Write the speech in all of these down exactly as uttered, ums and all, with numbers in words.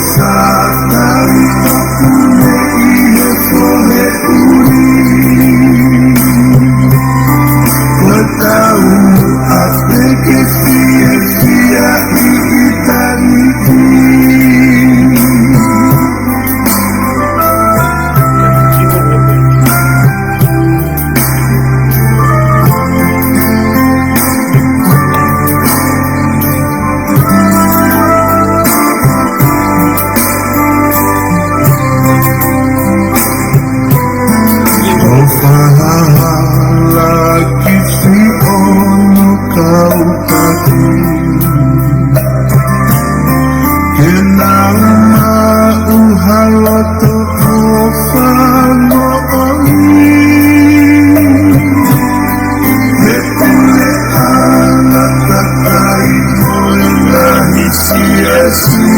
Satani ʻoku ne ʻi he fohe ʻuli. Ko e tau ʻa peke fiefia ʻi ʻitāniti. ʻO fakahala ki siʻono kau taki. Ke nau maʻu ha loto ʻofa moʻoni. He puleʻanga kakai mo e ngaahi siasi.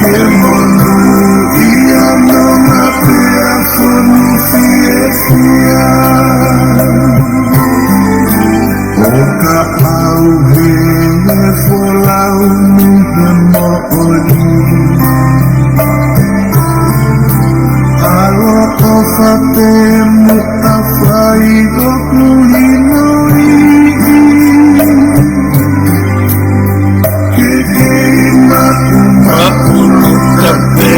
Ke monūʻia nonga pea fonu fiefia. ʻO ka ʻauhē he folau mei he moʻoni. ʻAloʻofa pē mo e fai ʻoku hinoiʻi. Ke kei maʻumaʻuluta pē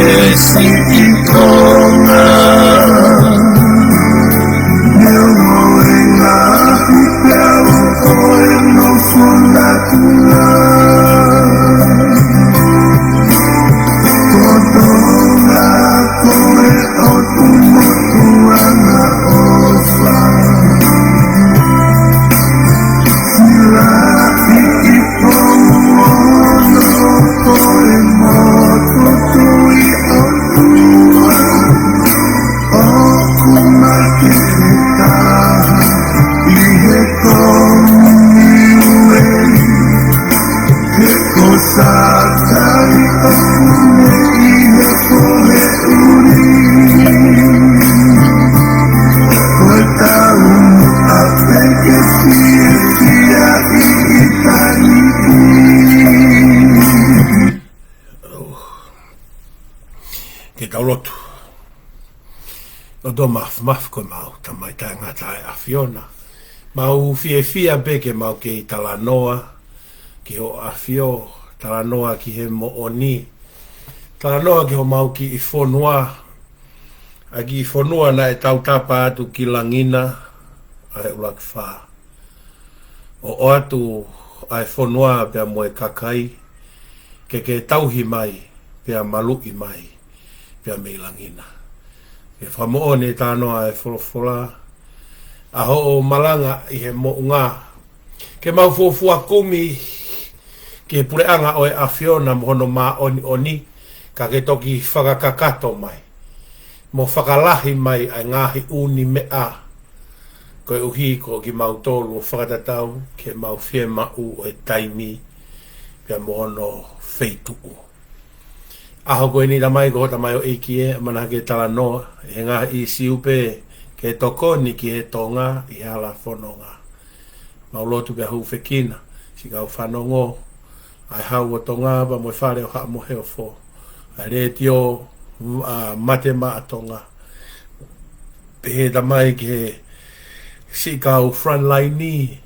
siʻi Tonga. Neongo e ngaahi peau ko e nofo natula. Ko Tonga ko e ʻotu motuʻa ʻofa. Silaʻi ʻi Tonga ko e motu tui ʻOtua. ʻOku makehe taha ʻi he Kominiueni. He ko Satani ʻoku ne ʻi he fohe ʻuli. Ko e tau ʻa peke fiefia ʻi ʻitāniti. Ke tau lotu. ʻOtua Māfimafi, ko homau Tamai taʻengata ʻa e ʻAfiona. Mau fiefia pē ke mau kei talanoa ki hoʻo ʻAfio, talanoa ki he moʻoni, talanoa ki homau kiʻi fonua, ʻa e kiʻi fonua naʻe tautapa atu ki langi na ʻa e ʻUluaki Fā. ʻO ʻoatu ʻa e fonua pea mo e kakai, ke ke tauhi mai, pea maluʻi mai, pea mei langi na. Ke fakamoʻoni e talanoa ʻa e folofola, ʻa hoʻo malanga ʻi he moʻunga. Ke mau fuofua kumi ki he puleʻanga ʻo e ʻAfiona mo hono māʻoniʻoni, ka ke toki fakakakato mai. Mo fakalahi mai ʻa e ngaahi ʻū meʻa. Koeʻuhi ko kimautolu ʻo fakatatau ki heʻemau fiemaʻu ʻo e taimi, pea mo hono feituʻu. ʻAho ko eni Tamai ko hoʻo tamaioʻeiki ē, ʻamanaki ke talanoa, ʻi he ngaahi ʻīsiu pē, ke tokoni ki he Tonga, ʻi he hala fononga. Mau lotu pea hūfekina, siʻi kau fanongo, ʻa e Hau ʻo Tonga, pea mo e Fale ʻo Haʻa Moheofo, ʻa e Letiō, ʻa Mate Maʻa Tonga. Pehē Tamai ki he siʻi kau frontline,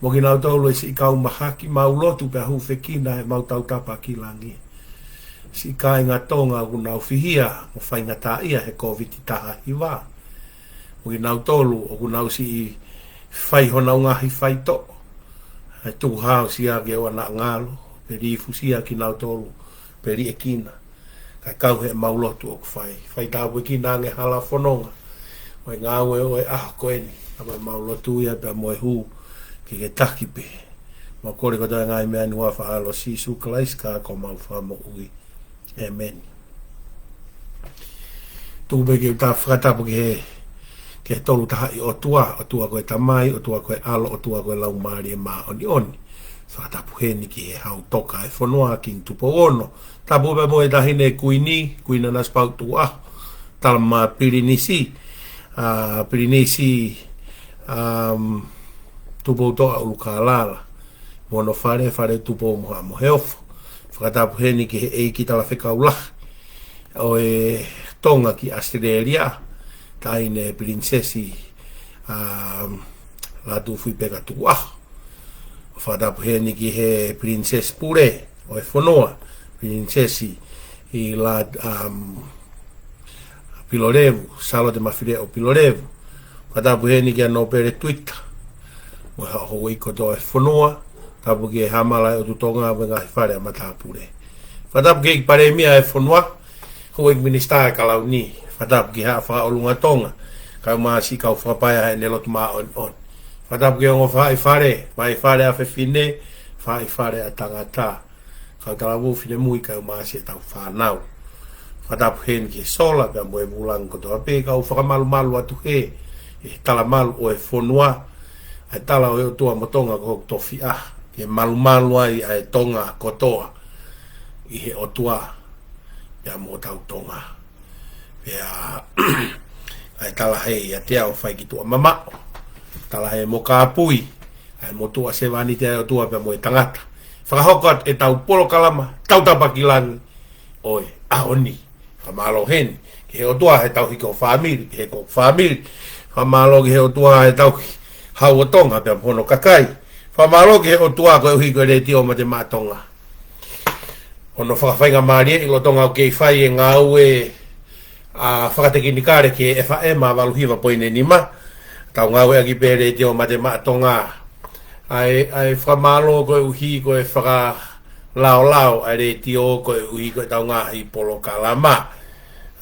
mo kinautolu e siʻi kau mahaki, mau lotu pea hūfekina heʻemau tautapa ki langi. Siʻi kāinga Tonga ʻoku nau fihia, mo faingataʻaʻia he Kōviti taha hiva. Mo kinautolu, ʻoku nau siʻi fai honau ngaahi faitoʻo. ʻA e tukuhāusia ke ʻoua naʻa ngalo, pe lifusia kinautolu, pe liʻekina. Kae kau heʻemau lotu ʻoku fai. Faitāpuekina ange hala fononga. ʻO e ngāue ʻo e ʻaho ko eni. Ka mau lotu ia pea mo e hū, ke ke taki pē. Mau kole kotoa e ngaahi meʻa ni ʻi he huafa ʻo Sīsū Kalaisi ko homau Fakamoʻui. ʻĒmeni. Tuku pē ke u fakatapu ki he, ki he Tolu Tahaʻi ʻOtua, ʻOtua ko e Tamai, ʻOtua ko e ʻAlo, ʻOtua ko e Laumālie Māʻoniʻoni. Fakatapu heni ki he Hau Toka ʻo e fonua, Kingi Tupou Ono. Tapu pea mo e Taʻahine Kuini, Kuini Nanasipauʻu Tukuʻaho. Tala mo Pilinisi, ʻa, Pilinisi, um, Tupoutoʻa ʻUlukālala. Mo hono fale, Fale Tupou mo Haʻa Moheofo. Fakatapu heni ki he ʻEiki Talafekau Lahi ʻo e Tonga ki ʻAositelēlia, Taʻahine Pilinisesi, um, Lātūfuipeka Tukuʻaho. Fakatapu heni ki he Pilinisesi Pule ʻo e fonua, Pilinisesi ʻi La, um, Pilolevu, Sālote Mafileʻo Pilolevu. Fakatapu heni kia Nōpele Tuita mo e houʻeiki kotoa e fonua. Tapu ki he Haʻamala ʻo e ʻOtu Tonga mo e ngaahi fale ʻa matāpule. Fakatapu ki he ʻEiki Palēmia e fonua, houʻeiki minisitā e kalauni. Fakatapu ki he Haʻa Fakaʻolunga Tonga, kau mā siʻi kau fakapaea ʻene lotu māʻoniʻoni. Fakatapu ki he ongo faʻahi fale, faʻahi fale ʻa fefine, faʻahi fale ʻa tangata, kau talavou, finemui, kau mā siʻetau fānau. Fakatapu heni ki he sola pea mo e vūlangi kotoa pē, kau fakamalumalu atu he, he talamalu ʻo e fonua, ʻa e tala ʻo e ʻOtua mo Tonga ko hoku tofiʻa, ke malumalu ai ʻa e Tonga kotoa ʻi he ʻOtua pea mo hotau Tonga. Pea ʻa e tala he ʻiate au ʻo fai ki tuʻa mamaʻo, tala he mo kāpui ʻa e motuʻa sevāniti ʻa e ʻOtua pea mo e tangata. Fakahoko atu ʻetau polokalama tautapa ki langi ʻo e ʻaho ni. Fakamālō heni ki he ʻOtua he tauhi ko e fāmili, he ko e fāmili. Fakamālō ki he ʻOtua he tauhi Hau ʻo Tonga pea mo hono kakai. Fakamālō ki he ʻOtua koeʻuhi ko e Letiō Mate Maʻa Tonga, hono fakafaingamālieʻi lolotonga ʻoku kei fai e ngāue ʻa fakatekinikale ki he F M valu hiva poini nima. Tau ngāueʻaki pē Letiō Mate Maʻa Tonga. ʻA e, ʻa e fakamālō koeʻuhi ko e fakalaolao ʻa e letiō koeʻuhi ko ʻetau ngaahi polokalama.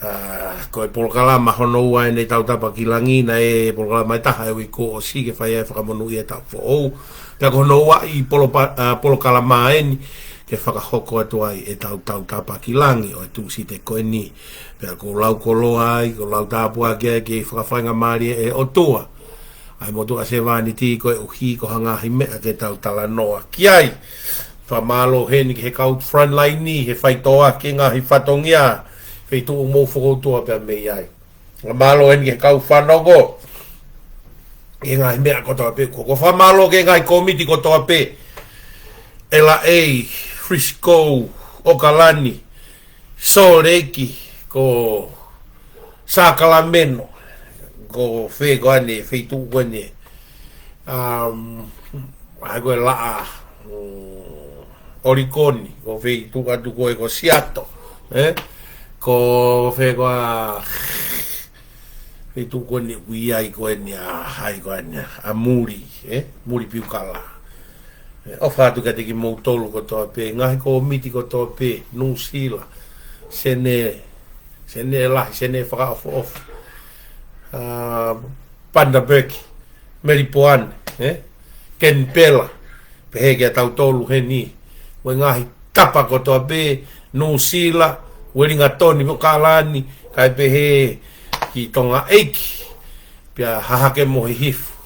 ʻA, ko e polokalama hono ua ʻeni tautapa ki langi, naʻe polokalama ʻe taha he uike kuo ʻosi ke fai ai e fakamonūʻia ʻo e taʻu foʻou. Pea ko hono ua ʻi polopa-, ʻa, polokalama ʻeni ke fakahoko atu ai ʻetau tautapa ki langi ʻo e Tūsite ko ʻeni. Pea ʻoku ou lau koloa ai, ʻoku ou lau tāpuaki ai ki he fakafaingamālie ʻa e ʻOtua ʻa e motuʻa sevāniti koeʻuhi ko ha ngaahi meʻa ke tau talanoa ki ai. Fakamālō heni ki he kau frontline he faitoʻo ki he ngaahi fatongia, feituʻu ʻoku mou fokoutua pea mei ai. Fakamālō heni ki he kau fanongo he ngaahi meʻa kotoa pē kuo hoko. Fakamālō ki he ngaahi kōmiti kotoa pē, L A, Frisco, ʻOkalani, Salt Lake, ko Sākalameno, ko fē ko ʻeni, feituʻu ko ʻeni. Um, ʻa ia ko e laʻā, mm, Olikoni, ko feituʻu atu ko ē ko Seattle, ē? Ko fē ko ā, feituʻu ko ʻeni ʻoku ʻi ai ko ʻeni ʻa hai ko ʻeni ʻa Muli, ē? Muli Piukala. ʻOfa atu kiate kimoutolu kotoa pē, ngaahi kōmiti kotoa pē, Nuʻusila, Senē, Senē Lahi, Senē Fakaʻofoʻofa, ʻa, Bundaberg, Melipoane, ē? Kenipela, pehē kia tautolu heni, mo e ngaahi tapa kotoa pē, Nuʻusila, Uelingatoni, ʻOkalani, kae pehē ki Tonga ʻEiki, pea Hahake mo Hihifo,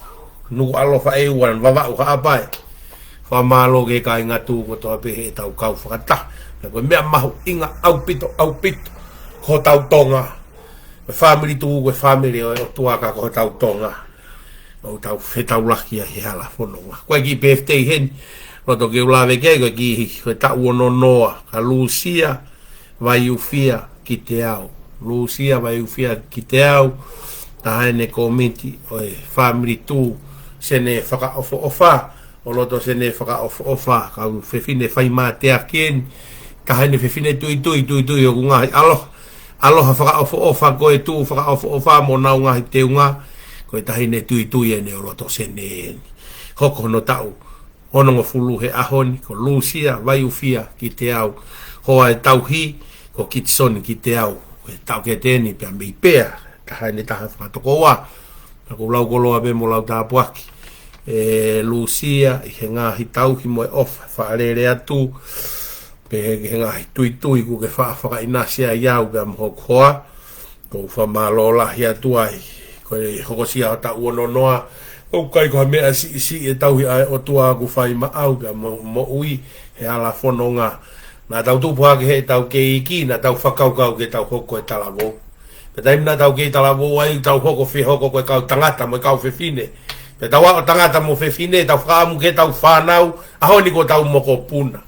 Nukuʻalofa, ʻEua, Vavaʻu, Haʻapai. Fakamālō ki he kāinga tuʻu kotoa pē heʻetau kau fakataha. Pea ko e meʻa mahuʻinga ʻaupito, ʻaupito, ko hotau Tonga. Ko e fāmili tuʻu, ko e fāmili ʻo e ʻOtua ka ko hotau Tonga ʻoku tau fetaulaki ai he hala fononga. Ko e kiʻi birthday heni, loto ke u lave ki ai, ko e kiʻi, ko e taʻu ono noa, ka Lūsia Vaiufia Kiteau. Lūsia Vaiufia Kiteau, taha ʻene kōmiti ʻo e fāmili tuʻu, Senē Fakaʻofoʻofa, ʻo loto Senē Fakaʻofoʻofa, kau fefine fai mateaki ʻeni, taha ʻene fefine tuitui, tuitui ʻoku ngaahi ʻaloha, ʻaloha fakaʻofoʻofa ko e tuʻu fakaʻofoʻofa mo ʻenau ngaahi teunga, ko e taha ʻene tuitui ʻeni ʻo loto Senē ʻeni. Hoko hono taʻu onongofulu he ʻaho ni, ko Lūsia Vaiufia Kiteau, hoa e tauhi, ko Kitisoni Kiteau, ko e taʻokete ʻeni pea mei Pea, taha ʻene taha fakatokoua, ka ʻoku ou lau koloa pē mo lau tāpuaki, ē Lūsia, ʻi he ngaahi tauhi mo e ʻofa, fakalele atu, pehē ki he ngaahi tuitui kuo ke faʻa fakaʻinasi ai au pea mo hoku hoa, ʻoku ou fakamālō lahi atu ai, ko e hokosia ʻo e taʻu ono noa, ʻoku ʻikai ko ha meʻa siʻisiʻi e tauhi ʻa e ʻOtua ʻoku fai maʻau pea mo, moʻui he hala fononga. Naʻa tau tupu hake heʻetau kei iiki, naʻa tau fakakaukau ke tau hoko ko e talavou. Pea taimi naʻa tau kei talavou ai, tau hoko fie hoko ko e kau tangata mo e kau fefine. Pea tau aʻu tangata mo fefine, tau fakaʻamu ke tau fānau, ʻaho ni ko ʻetau mokopuna.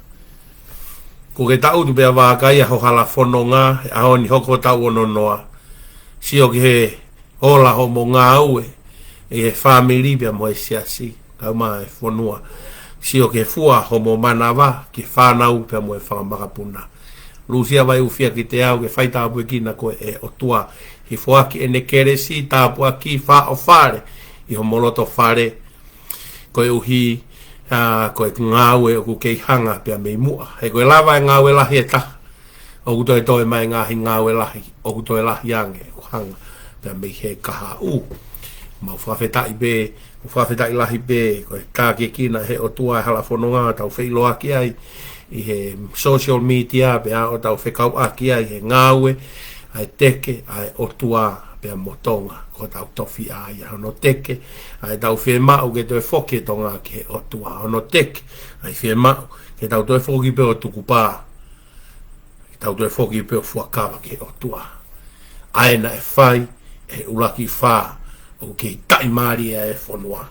Kuo ke tangutu pea vakai ʻa ho hala fononga, he ʻaho ni hoko taʻu ono noa. Sio ki he ola hoʻomo ngāue ʻi he fāmili pea mo e siasi, kae ʻumaʻā e fonua. Sio ki he fua hoʻomo manava ki he fānau pea mo e fanga makapuna. Lusia Vaiufia kiate au ke faitāpuekina koe ʻe he ʻOtua. Hifo ʻaki ʻene kelesi, tāpuaki, fāʻofale ʻi hoʻomo loto fale, koeʻuhi, ā, ko e ngāue ʻoku kei hanga pea mei muʻa. He ko e lava e ngāue lahi ʻe taha, ʻoku toe toe mai e ngaahi ngāue lahi ʻoku toe lahi ange ʻoku hanga pea mei he kahaʻu. Mau fakafetaʻi pē, mau fakafetaʻi lahi pē ko e tākiekina ʻe he ʻOtua e hala fononga ʻo tau feʻiloaki ai ʻi he social media pea ʻo tau fekauʻaki ai he ngāue ʻa e teke ʻa e ʻOtua pea mo Tonga. Ko hotau tofiʻa ia, hono teke ʻa ʻetau fiemaʻu ke toe foki e Tonga ki he ʻOtua, hono teke ʻa e fiemaʻu ke tau toe foki pē ʻo tukupā, ke tau toe foki pē ʻo fuakava ki he ʻOtua. ʻA ē naʻe fai ʻe he ʻUluaki Fā, ʻoku kei taʻimālie ai e fonua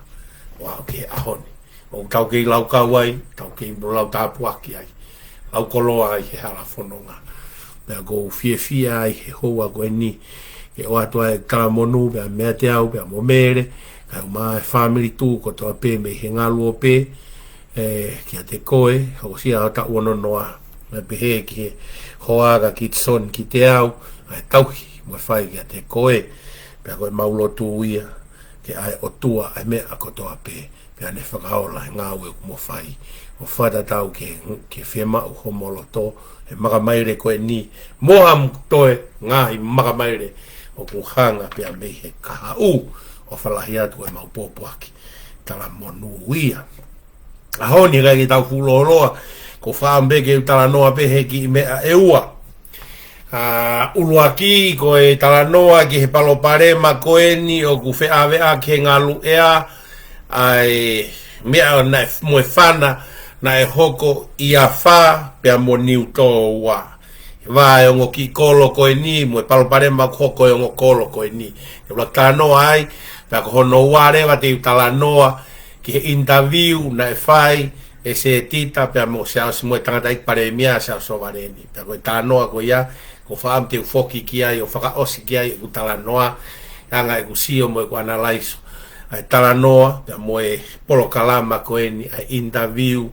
ʻo aʻu ki he ʻaho ni. ʻOku tau kei laukau ai, tau kei mo lau tāpuaki ai, lau koloa ai he hala fononga. Pea ʻoku ou fiefia ai he houa ko eni ke ʻoatu ai e talamonū pea meiate au pea mo Mele, kae ʻumaʻā e fāmili tuʻu kotoa pē mei he Ngaluope, ē, kiate koe, hokosia ho taʻu ono noa. Pea pehē ki he hoa ka Kitson kiate au, ʻa e tauhi mo e fai kiate koe. Pea ko ʻemau lotu ia ke ʻai ʻe he ʻOtua ʻa e meʻa kotoa pē, pea ne fakaola e ngāue ʻoku mo fai. ʻO fakatatau ki he, ki he fiemaʻu hoʻomo loto, he makamaile ko eni, mo ha toe ngaahi makamaile ʻoku hanga pea mei he kahaʻu. ʻOfa lahi atu ʻemau pōpoaki talamonū ia. ʻAho ni ʻikai ke tau fuʻu lōloa, ʻoku ou fakaʻamu pē ke u talanoa pē he kiʻi meʻa ʻe ua. Ā, ʻuluaki ko e talanoa ki he palopalema ko eni ʻoku feʻaveʻaki he ngaluʻea, ʻa e meʻa naʻe, mo e fana naʻe hoko ʻi Afā pea mo Niutōua. He vā e ongo kiʻi kolo ko eni, mo e palopalema ʻoku hoko he ongo kolo ko eni. Te u ʻuluaki talanoa ai, pea ko hono ua leva te u talanoa ki he interview naʻe fai ʻe Setita pea mo Siaosi mo e tangataʻeiki palēmia Siaosi Sovaleni. Pea ko e talanoa ko ia, ʻoku ou fakaʻamu te u foki ki ai ʻo fakaʻosi ki ai ʻeku talanoa, anga ʻeku sio mo ʻeku ʻanalaiso ʻa e talanoa pea mo e polokalama ko eni, ʻa e interview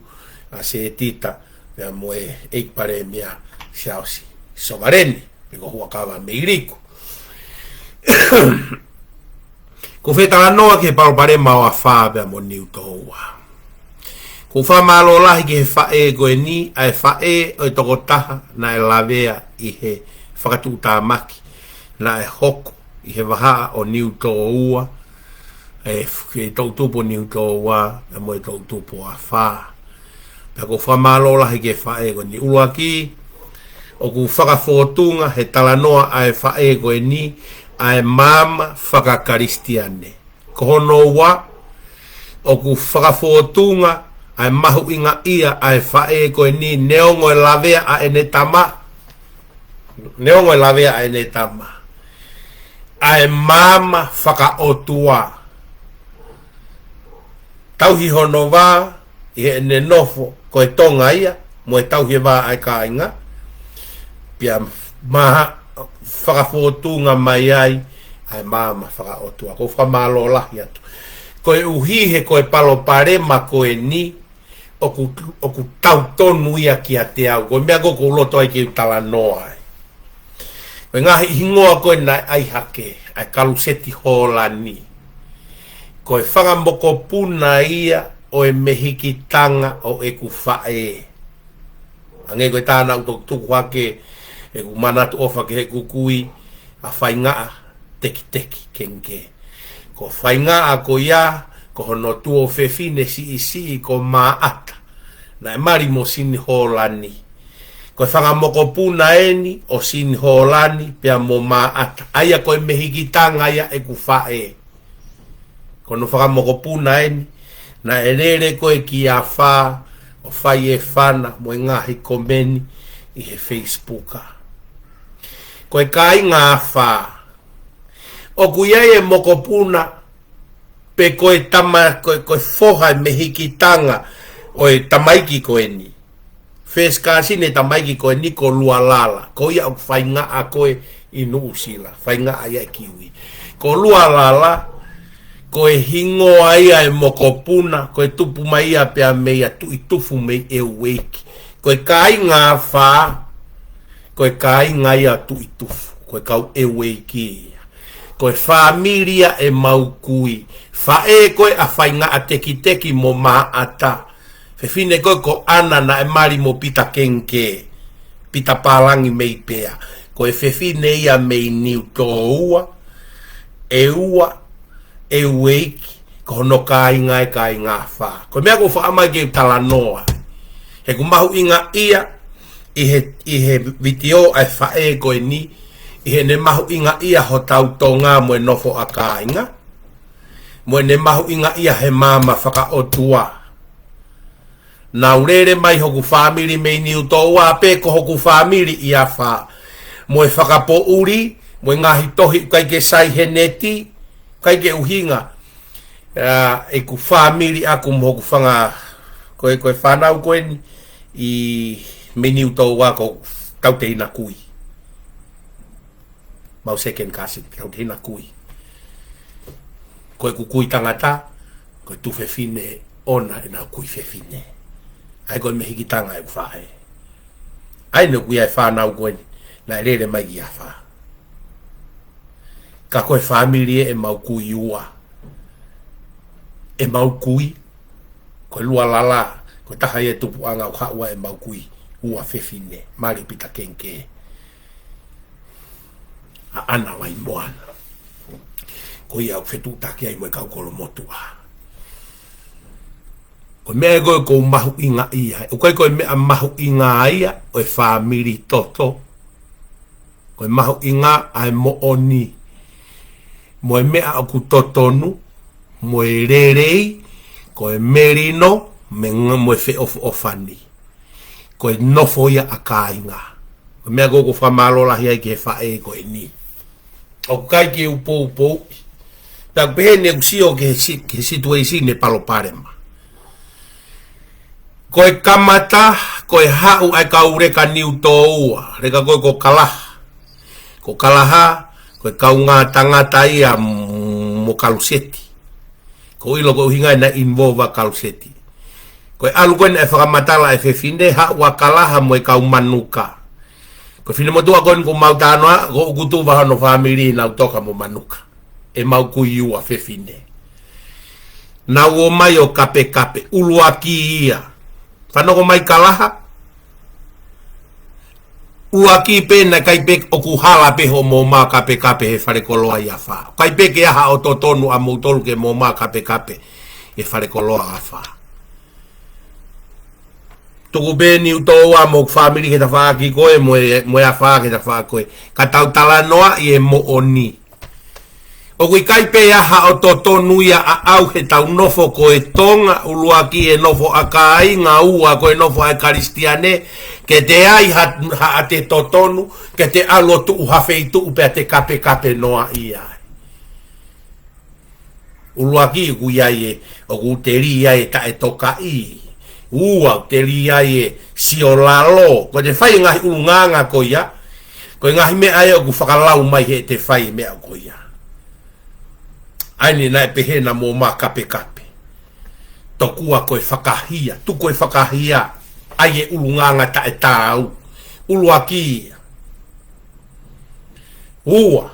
ʻa Setita pea mo e ʻeiki palēmia Siaosi Sovaleni, pe ko Huʻakavameiliku. ʻOku ou fie talanoa ki he palopalema ʻo Afā pea mo Niutōua. ʻOku ou fakamālō lahi ki he faʻē ko eni, ʻa e faʻē ʻo e tokotaha naʻe lavea ʻi he fakatuʻutāmaki naʻe hoko ʻi he vahaʻa ʻo Niutōua, ʻa e f-, ʻa e toʻutupu ʻo Niutōua, pea mo e toʻutupu ʻo Afā. Pea ʻoku ou fakamālō lahi ki he faʻē ko eni. ʻUluaki, ʻoku fakafōtunga he talanoa ʻa e faʻē ko eni, ʻa e maama fakakalisitiane. Ko hono ua, ʻoku fakafōtunga ʻa e mahuʻingaʻia ʻa e faʻē ko eni, neongo e lavea ʻa ʻene tama, neongo e lavea ʻa ʻene tama, ʻa e maama fakaʻotua. Tauhi hono vā ʻi heʻene nofo ko e Tonga ia, mo e tauhi e vā ʻa e kāinga, pea maha fakafōtunga mai ai ʻa e maama fakaʻotua. ʻOku ou fakamālō lahi atu. Koeʻuhi he ko e palopalema ko eni, ʻoku, ʻoku tautonu ia kiate au. Ko e meʻa ko ē ʻoku ou loto ai ke u talanoa ai. Ko e ngaahi hingoa ko ē naʻe ʻai hake, ʻa e Kaluseti Hōlani. Ko e fanga mokopuna ia ʻo e mehikitanga ʻo ʻeku faʻē. Hangē ko e tā naʻa ku toki tuku hake ʻeku manatu ʻofa ki heʻeku kui, ʻa Faingaʻa Tekiteki Kengikē. Ko Faingaʻa ko ia, ko hono tuofefine siʻisiʻi ko Māʻata, naʻe mali mo Sini Hōlani. Ko e fanga mokopuna eni ʻo Sini Hōlani pea mo Māʻata. ʻA ia ko e mehikitanga ia ʻeku faʻē. Ko hono fanga mokopuna eni, naʻe lele ko ē ki Afā ʻo fai e fana mo e ngaahi komeni ʻi he Facebook. Ko e kāinga Afā, ʻoku ʻi ai e mokopuna, pe ko e tama, ko e, ko e foha e mehikitanga ʻo e tamaiki ko eni. First cousin e tamaiki ko eni ko Lualala. Ko ia ʻoku faingaʻa ko ē ʻi Nuʻusila. Faingaʻa ia ʻi Kiuī. Ko Lualala, ko e hingoa ia e mokopuna, ko e tupu mai ia pea mei a Tuʻitufu mei ʻEueiki. Ko e kāinga ʻa Fā, ko e kāinga ia ʻa Tuʻitufu, ko e kau ʻEueiki ia. Ko e fāmili ia ʻe Maukui. Faʻē ko ē ʻa Faingaʻatekiteki mo Maʻata. Fefine ko ē ko ʻAna naʻe mali mo Pita Kengikē, Pita Pālangi mei Pea. Ko e fefine ia mei Niutōua, ʻEua, ʻEueiki, ko hono kāinga e kāinga ʻa Fā. Ko e meʻa ʻoku ou faʻa ʻomai ke u talanoa. He ʻoku mahuʻinga ia, ʻi he, ʻi he vitiō ʻa e faʻē ko eni, ʻi heʻene mahuʻinga ia hotau Tonga mo e nofo ʻa kāinga. Mo ʻene mahuʻinga ia he maama fakaʻotua. Naʻa ku lele mai hoku fāmili mei Niutōua pē ko hoku fāmili ʻi Afā. Mo e fakapoʻuli, mo e ngaahi tohi ʻoku ʻikai ke sai he neti, ʻikai ke ʻuhinga. ʻA, ʻeku fāmili ʻaku mo hoku fanga, ko e, ko e fānau ko eni, ʻi mei Niutōua ko Tautehina Kui. Mau second cousin, Tautehina Kui. Ko ʻeku kui tangata, ko e tuofefine ʻoʻona ʻenau kui fefine. ʻA ia ko e mehikitanga ʻeku faʻē. ʻA ia naʻe ʻi ai e fānau ko eni, naʻe lele mai ki Afā. Ka ko e fāmili ē ʻe Maukui ua. ʻE Maukui, ko e Lualala, ko e taha ia e tupuʻanga ʻoku haʻu ai ʻe Maukui ua fefine, mali Pita Kengikē. ʻA ʻAna Vaimoana. Ko ia ʻoku fetuʻutaki ai mo e kau kolomotuʻa. Ko e meʻa ē ko ē ʻoku ou mahuʻingaʻia, ʻoku ʻikai ko e meʻa mahuʻinga ia ʻo e fāmili toto. Ko e mahuʻinga ʻa e moʻoni. Mo e meʻa ʻoku totonu, mo e lelei, ko e melino, me ng-, mo e feʻofoʻofani. Ko e nofo ia ʻa kāinga. Ko e meʻa ko ē ʻoku ou fakamālō lahi ai ki he faʻē ko eni. ʻOku ʻikai ke u poupouʻi. Pea ʻoku pehē ni ʻeku sio ki he si-, ki he situation e palopalema. Ko e kamata, ko e haʻu ʻa e kau leka Niutōua, leka ko ē ko Kalaha. Ko Kalaha, ko e kaungā tangata ia m-, mo Kaluseti. Ko e ʻilo ko e ʻuhinga ia naʻe involve ʻa Kaluseti. Ko e ʻalu ko ē naʻe fakamatala e fefine, haʻu ʻa Kalaha mo e kau Manuka. Ko e finemotuʻa ko eni ʻoku mau talanoa, ko ʻeku tuʻu vā hono fāmili naʻa nau toka mo Manuka. ʻE Maukui ua fefine. Naʻa nau ō mai ʻo kapekape, ʻuluaki ia. Fanongo mai Kalaha, ʻuluaki pē naʻe ʻikai pē ʻoku hala pē hoʻomou mā kapekape he falekoloa ʻi Afā. ʻIkai pē ke ʻi ai haʻo totonu ʻamoutolu ke mou mā kapekape he falekoloa ʻa Afā. Tuku pē Niutōua mo hoku fāmili ki he tafaʻaki ko ē, mo e, mo e Afā ki he tafaʻaki ko ē. Ka tau talanoaʻi e moʻoni. ʻOku ʻikai pē ʻi ai haʻo totonu ia ʻaʻau he tau nofo ko e Tonga, ʻuluaki e nofo ʻa kāinga, ua ko e nofo ʻa e Kalisitiane, ke te ʻi ai ha, haʻate totonu, ke te ʻalu ʻo tuʻu ha feituʻu pea te kapekape noaʻia ai. ʻUluaki ʻoku ʻi ai e, ʻoku te lī ai e taʻetokaʻi. Ua, ʻoku te lī ai e siolalo. Ko ʻete fai e ngaahi ʻulungaanga ko ia. Ko e ngaahi meʻa ia ʻoku fakalau mai heʻete fai e meʻa ko ia. ʻA ia naʻe pehē naʻa mou mā kapekape. Tokua ko e fakahia, tuku e fakahia. ʻA ia e ʻulungaanga taʻetaau. ʻUluaki ia. Ua.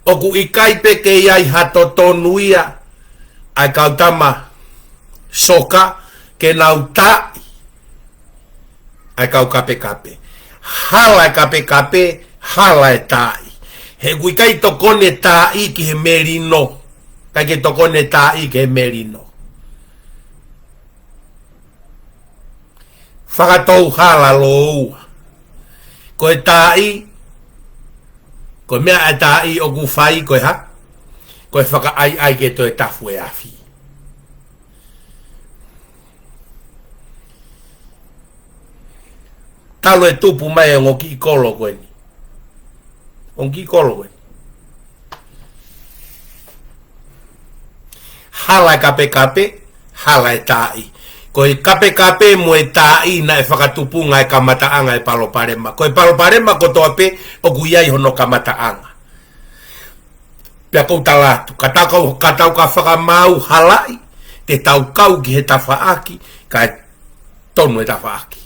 ʻOku ʻikai pē ke ʻi ai ha totonu ia ʻa e kau tama soka ke nau taaʻi ʻa e kau kapekape. Hala e kapekape, hala e taaʻi. He ʻoku ʻikai tokoni e taaʻi ki he melino. ʻIkai ke tokoni e taaʻi ki he melino. Fakatou hala lōua. Ko e taaʻi, ko e meʻa ʻa e taaʻi ʻoku fai ko e hā? Ko e fakaʻaiʻai ke toe tafu e afi. Talu e tupu mai e ongo kiʻi kolo ko eni. Ongo kiʻi kolo ko eni. Hala e kapekape, hala e taaʻi. Ko e kapekape mo e taaʻi naʻe fakatupunga e kamataʻanga e palopalema. Ko e palopalema kotoa pē ʻoku ʻi ai hono kamataʻanga. Pea ʻoku ou tala atu, ka tau ka, ka tau ka fakamaau halaʻi, te tau kau ki he tafaʻaki, kae tonu e tafaʻaki.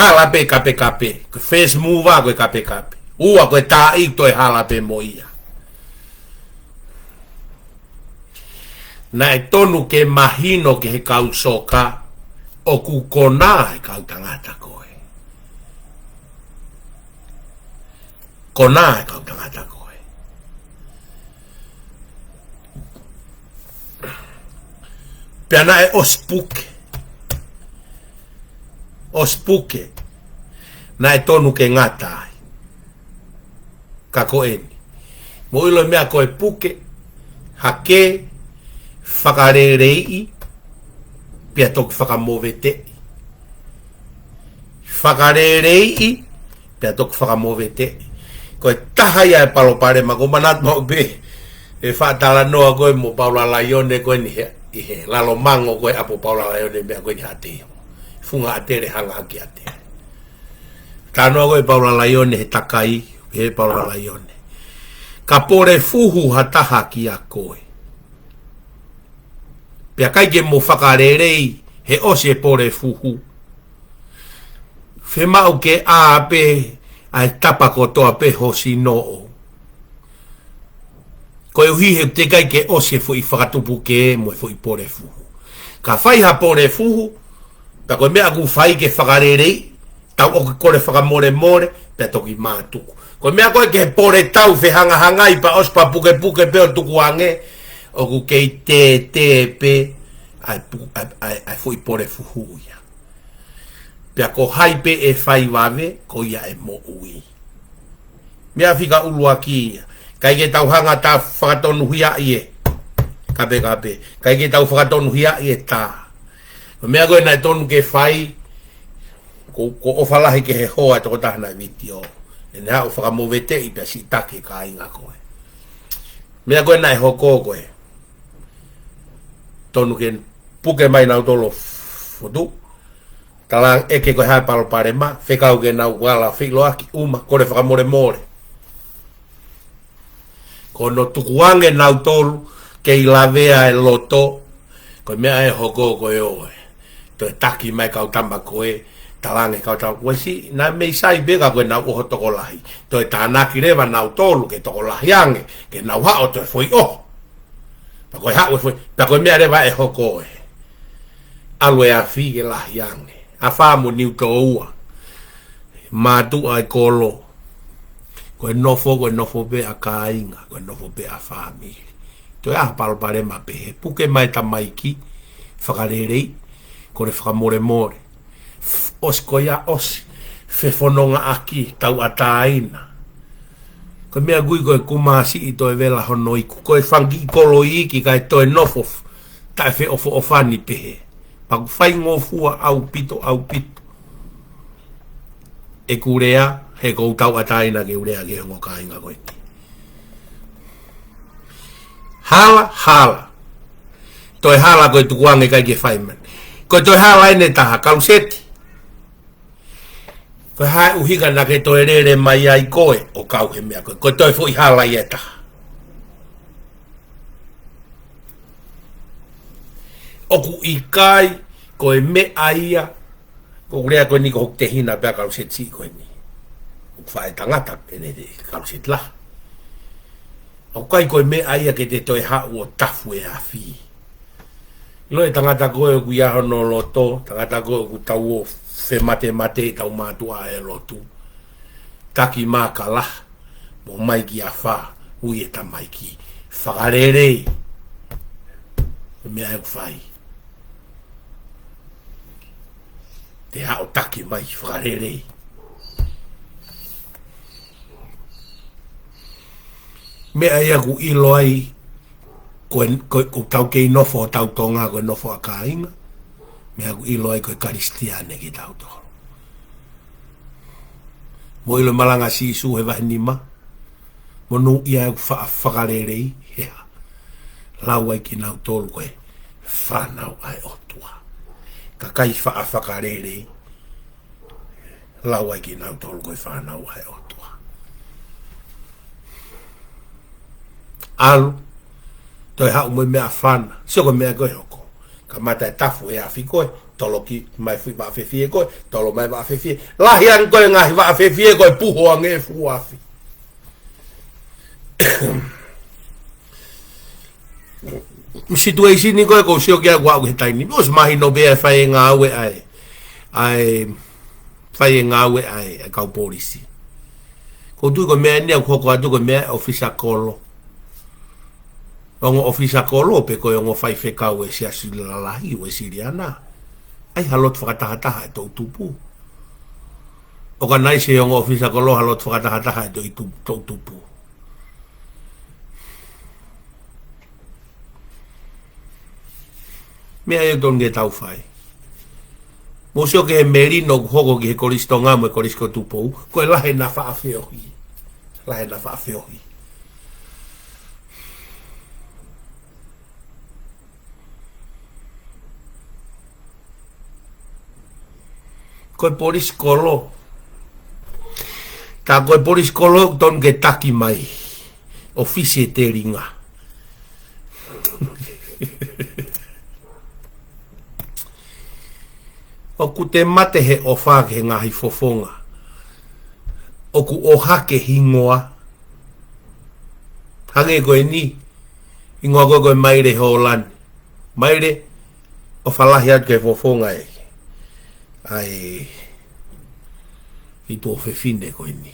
Hala pē kapekape, ko e first mover ko e kapekape. Ua ko e taaʻi toe hala pē mo ia. Naʻe tonu ke mahino ki he kau soka, ʻoku konā e kau tangata ko ē. Konā e kau tangata ko ē. Pea naʻe ʻosi puke. ʻOsi puke. Naʻe tonu ke ngata ai. Ka ko eni. Mou ʻilo e meʻa ko e puke, hake, fakaleleiʻi, pea toki fakamoveteʻi. Fakaleleiʻi, pea toki fakamoveteʻi. Ko e taha ia e palopalema, ʻoku ou manatu maʻu pē e faʻa talanoa ko ē mo Paula Laione ko eni he, ʻi he Lalomango ko ē ʻapo Paula Laione meʻa ko eni ʻa Teo. Funga ʻatele hanga ʻaki ʻa Teo. Talanoa ko ē Paula Laione he takai, he Paula Laione. Ka pole fuhu ha taha kia koe. Pea ʻikai ke mo fakalelei he ʻosi e pole fuhu. Fiemaʻu ke ʻā pē ʻa e tapa kotoa pē ho sino. Koeʻuhi he teʻeki ai ke ʻosi e foʻi fakatupu kē mo e foʻi pole fuhu. Ka fai ha pole fuhu, pea ko e meʻa ʻoku fai ke fakalelei, tau ʻoku kole fakamolemole, pea toki mātuku. Ko e meʻa ko ē ke pole tau fehangahangai pea ʻosi pea pukepuke pē ʻo tukuange, ʻoku kei tētē pē ʻa e pu-, ʻa e, ʻa e, ʻa e foʻi pole fuhu ia. Pea ko hai pē ʻe fai vave, ko ia ʻe moʻui. Meʻa fika ʻuluaki ia. ʻIkai ke tau hanga ʻo fakatonuhiaʻi e kapekape. ʻIkai ke tau fakatonuhiaʻi e tā. Ko e meʻa ko ē naʻe tonu ke fai, ko, ko e ʻofa lahi ki he hoa e tokotaha naʻe vitiō. ʻEne haʻu ʻo fakamoveteʻi pea siʻi taki e kāinga ko ē. Meʻa ko ē naʻe hoko ko ē. Tonu ke puke mai nautolu ʻo fotu. Tala ʻeke ko e hā e palopalema, fekau ke nau ala feʻiloaki, ʻuma, kole fakamolemole. Ko hono tukuange nautolu, kei lavea e loto, ko e meʻa ʻe hoko ko ē ʻo ē. Toe taki mai kau tama ko ē, tala ange kau tama ko ē siʻi, naʻe mei sai pē ka ko ē nau ʻoho tokolahi. Toe tānaki leva nautolu ke tokolahi ange, ke nau haʻu ʻo toe foʻi ʻoho. Pea ko e haʻu e foʻi, pea ko e meʻa leva ʻe hoko ē. ʻAlu e afi ke lahi ange. Afā mo Niutōua. Mātuʻa e kolo. Ko e nofo, ko e nofo pē ʻa kāinga, ko e nofo pē ʻa fāmili. Toe ʻā ha palopalema pehē, puke mai tamaiki, fakalelei, kole fakamolemole. F-, ʻosi ko ia ʻosi, fefonongaʻaki, tauʻatāina. Ko e meʻa ʻoku ui ko e kumasiʻi toe vela hono iku, ko e fanga kiʻi kolo iiki kae toe nofo f-, taʻefeʻofoʻofani pehē. Pea ʻoku faingofua ʻaupito, ʻaupito ʻeku lea, he ʻoku ou tauʻatāina ke u lea ki he ongo kāinga ko eni. Hala, hala. Toe hala ko e tukuange ʻikai ke fai mai. Ko e toe hala eni ʻe taha, Kaluseti. Ko e hā e ʻuhinga naʻa ke toe lele mai ai koe ʻo kau he meʻa ko ē. Ko e toe foʻi hala ia ʻe taha. ʻOku ʻikai ko e meʻa ia, ko e lea ko eni ko hoku tehina pē ʻa Kaluseti ko eni. ʻOku faʻē tangata ʻene te Kaluseti lahi. ʻOku ʻikai ko e meʻa ia ke te toe haʻu ʻo tafu e afi. ʻIlo e tangata ko ē ʻoku ʻi ai hono loto, tangata ko ē ʻoku tau ō fematemateʻi tau mātuʻa e lotu. Taki mā kalaha, mo mai ki afā, ui e tamaiki. Fakalelei. Ko e meʻa ʻoku fai. Te haʻu ʻo taki mai, fakalelei. Meʻa ia ʻoku ʻilo ai, ko e, ko e, ko ʻetau kei nofo ʻo tau Tonga, ko e nofo ʻa kāinga. Meʻa ʻoku ʻilo ai ko e Kalisitiane kitautolu. Mou ʻilo e malanga ʻa Sīsū he vahe nima. Monūʻia ʻeku fa-, fakalelei, he hā. Lau ai kinautolu ko e fānau ʻa e ʻOtua. Kakai faʻa fakalelei, lau ai kinautolu ko e fānau ʻa e ʻOtua. ʻAlu, toe haʻu mo e meʻafana, sio ko e meʻa ko ē hoko. Kamata e tafu e afi ko ē, tolo ki mai fuʻu vaʻa fefie ko ē, tolo mai vaʻa fefie. Lahi ange ko e ngaahi vaʻa fefie ko ē puho ange e fuʻu afi. Mo e situation ko ē ʻoku ou sio ki ai ʻoku aʻu ki he taimi ni. ʻOsi mahino pē ʻa e fai e ngāue ʻa e, ʻa e fai e ngāue ʻa e, ʻa e kau polisi. ʻOku ou tui ko e meʻa eni ʻoku hoko atu ko e meʻa ʻa e ʻofisa kolo. Ongo ʻofisa kolo pe ko e ongo faifekau ʻo e siasi lalahi ʻo e Siliana. ʻAi ha lotu fakatahataha ʻa e toʻutupu. ʻOkanaisi ʻe he ongo ʻofisa kolo ha lotu fakatahataha ʻa e toʻutu-, toʻutupu. Meʻa ia ʻoku totonu ke tau fai. Mou sio ki he melino ʻoku hoko ki he Kolisi Tonga mo e Kolisi ko Tupou, ko e lahi ʻena faʻa feohi. Lahi ʻena faʻa feohi. Ko e polisi kolo. Tā ko e polisi kolo ʻoku totonu ke taki mai ʻofisi e telinga. ʻOku te mate he ʻofa ki he ngaahi fofonga ʻoku ʻohake hingoa. Hangē ko eni, hingoa ko ē ko e Maile Hōlani. Maile, ʻofa lahi atu ki he fofonga ē. ʻA e fitu ʻo fefine ko eni.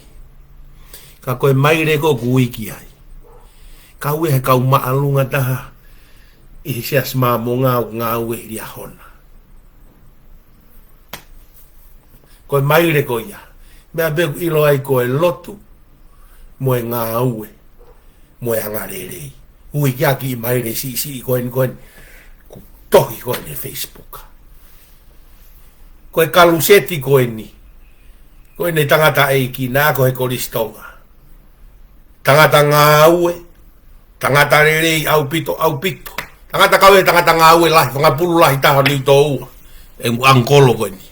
Ka ko e Maile ko ē ʻoku ui ki ai. Ka ui he kau māʻolunga taha ʻi he Siasi Māmonga ʻoku ngāue ʻi Liahona. Ko e Maile ko ia. Meʻa pē ʻoku ʻilo ai ko e lotu mo e ngāue mo e angalelei. Ui ki ai ʻa e Maile siʻisiʻi ko eni ko eni. Ko e tohi ko eni he Facebook. Ko e kaluseti ko eni. Ko eni tangataʻeiki naʻa ko he Kolisi Tonga. Tangata ngāue. Tangata lelei ʻaupito, ʻaupito. Tangata kau e tangata ngāue lahi, fanga pulu lahi taha ʻo Niutōua. ʻE uncle ko eni.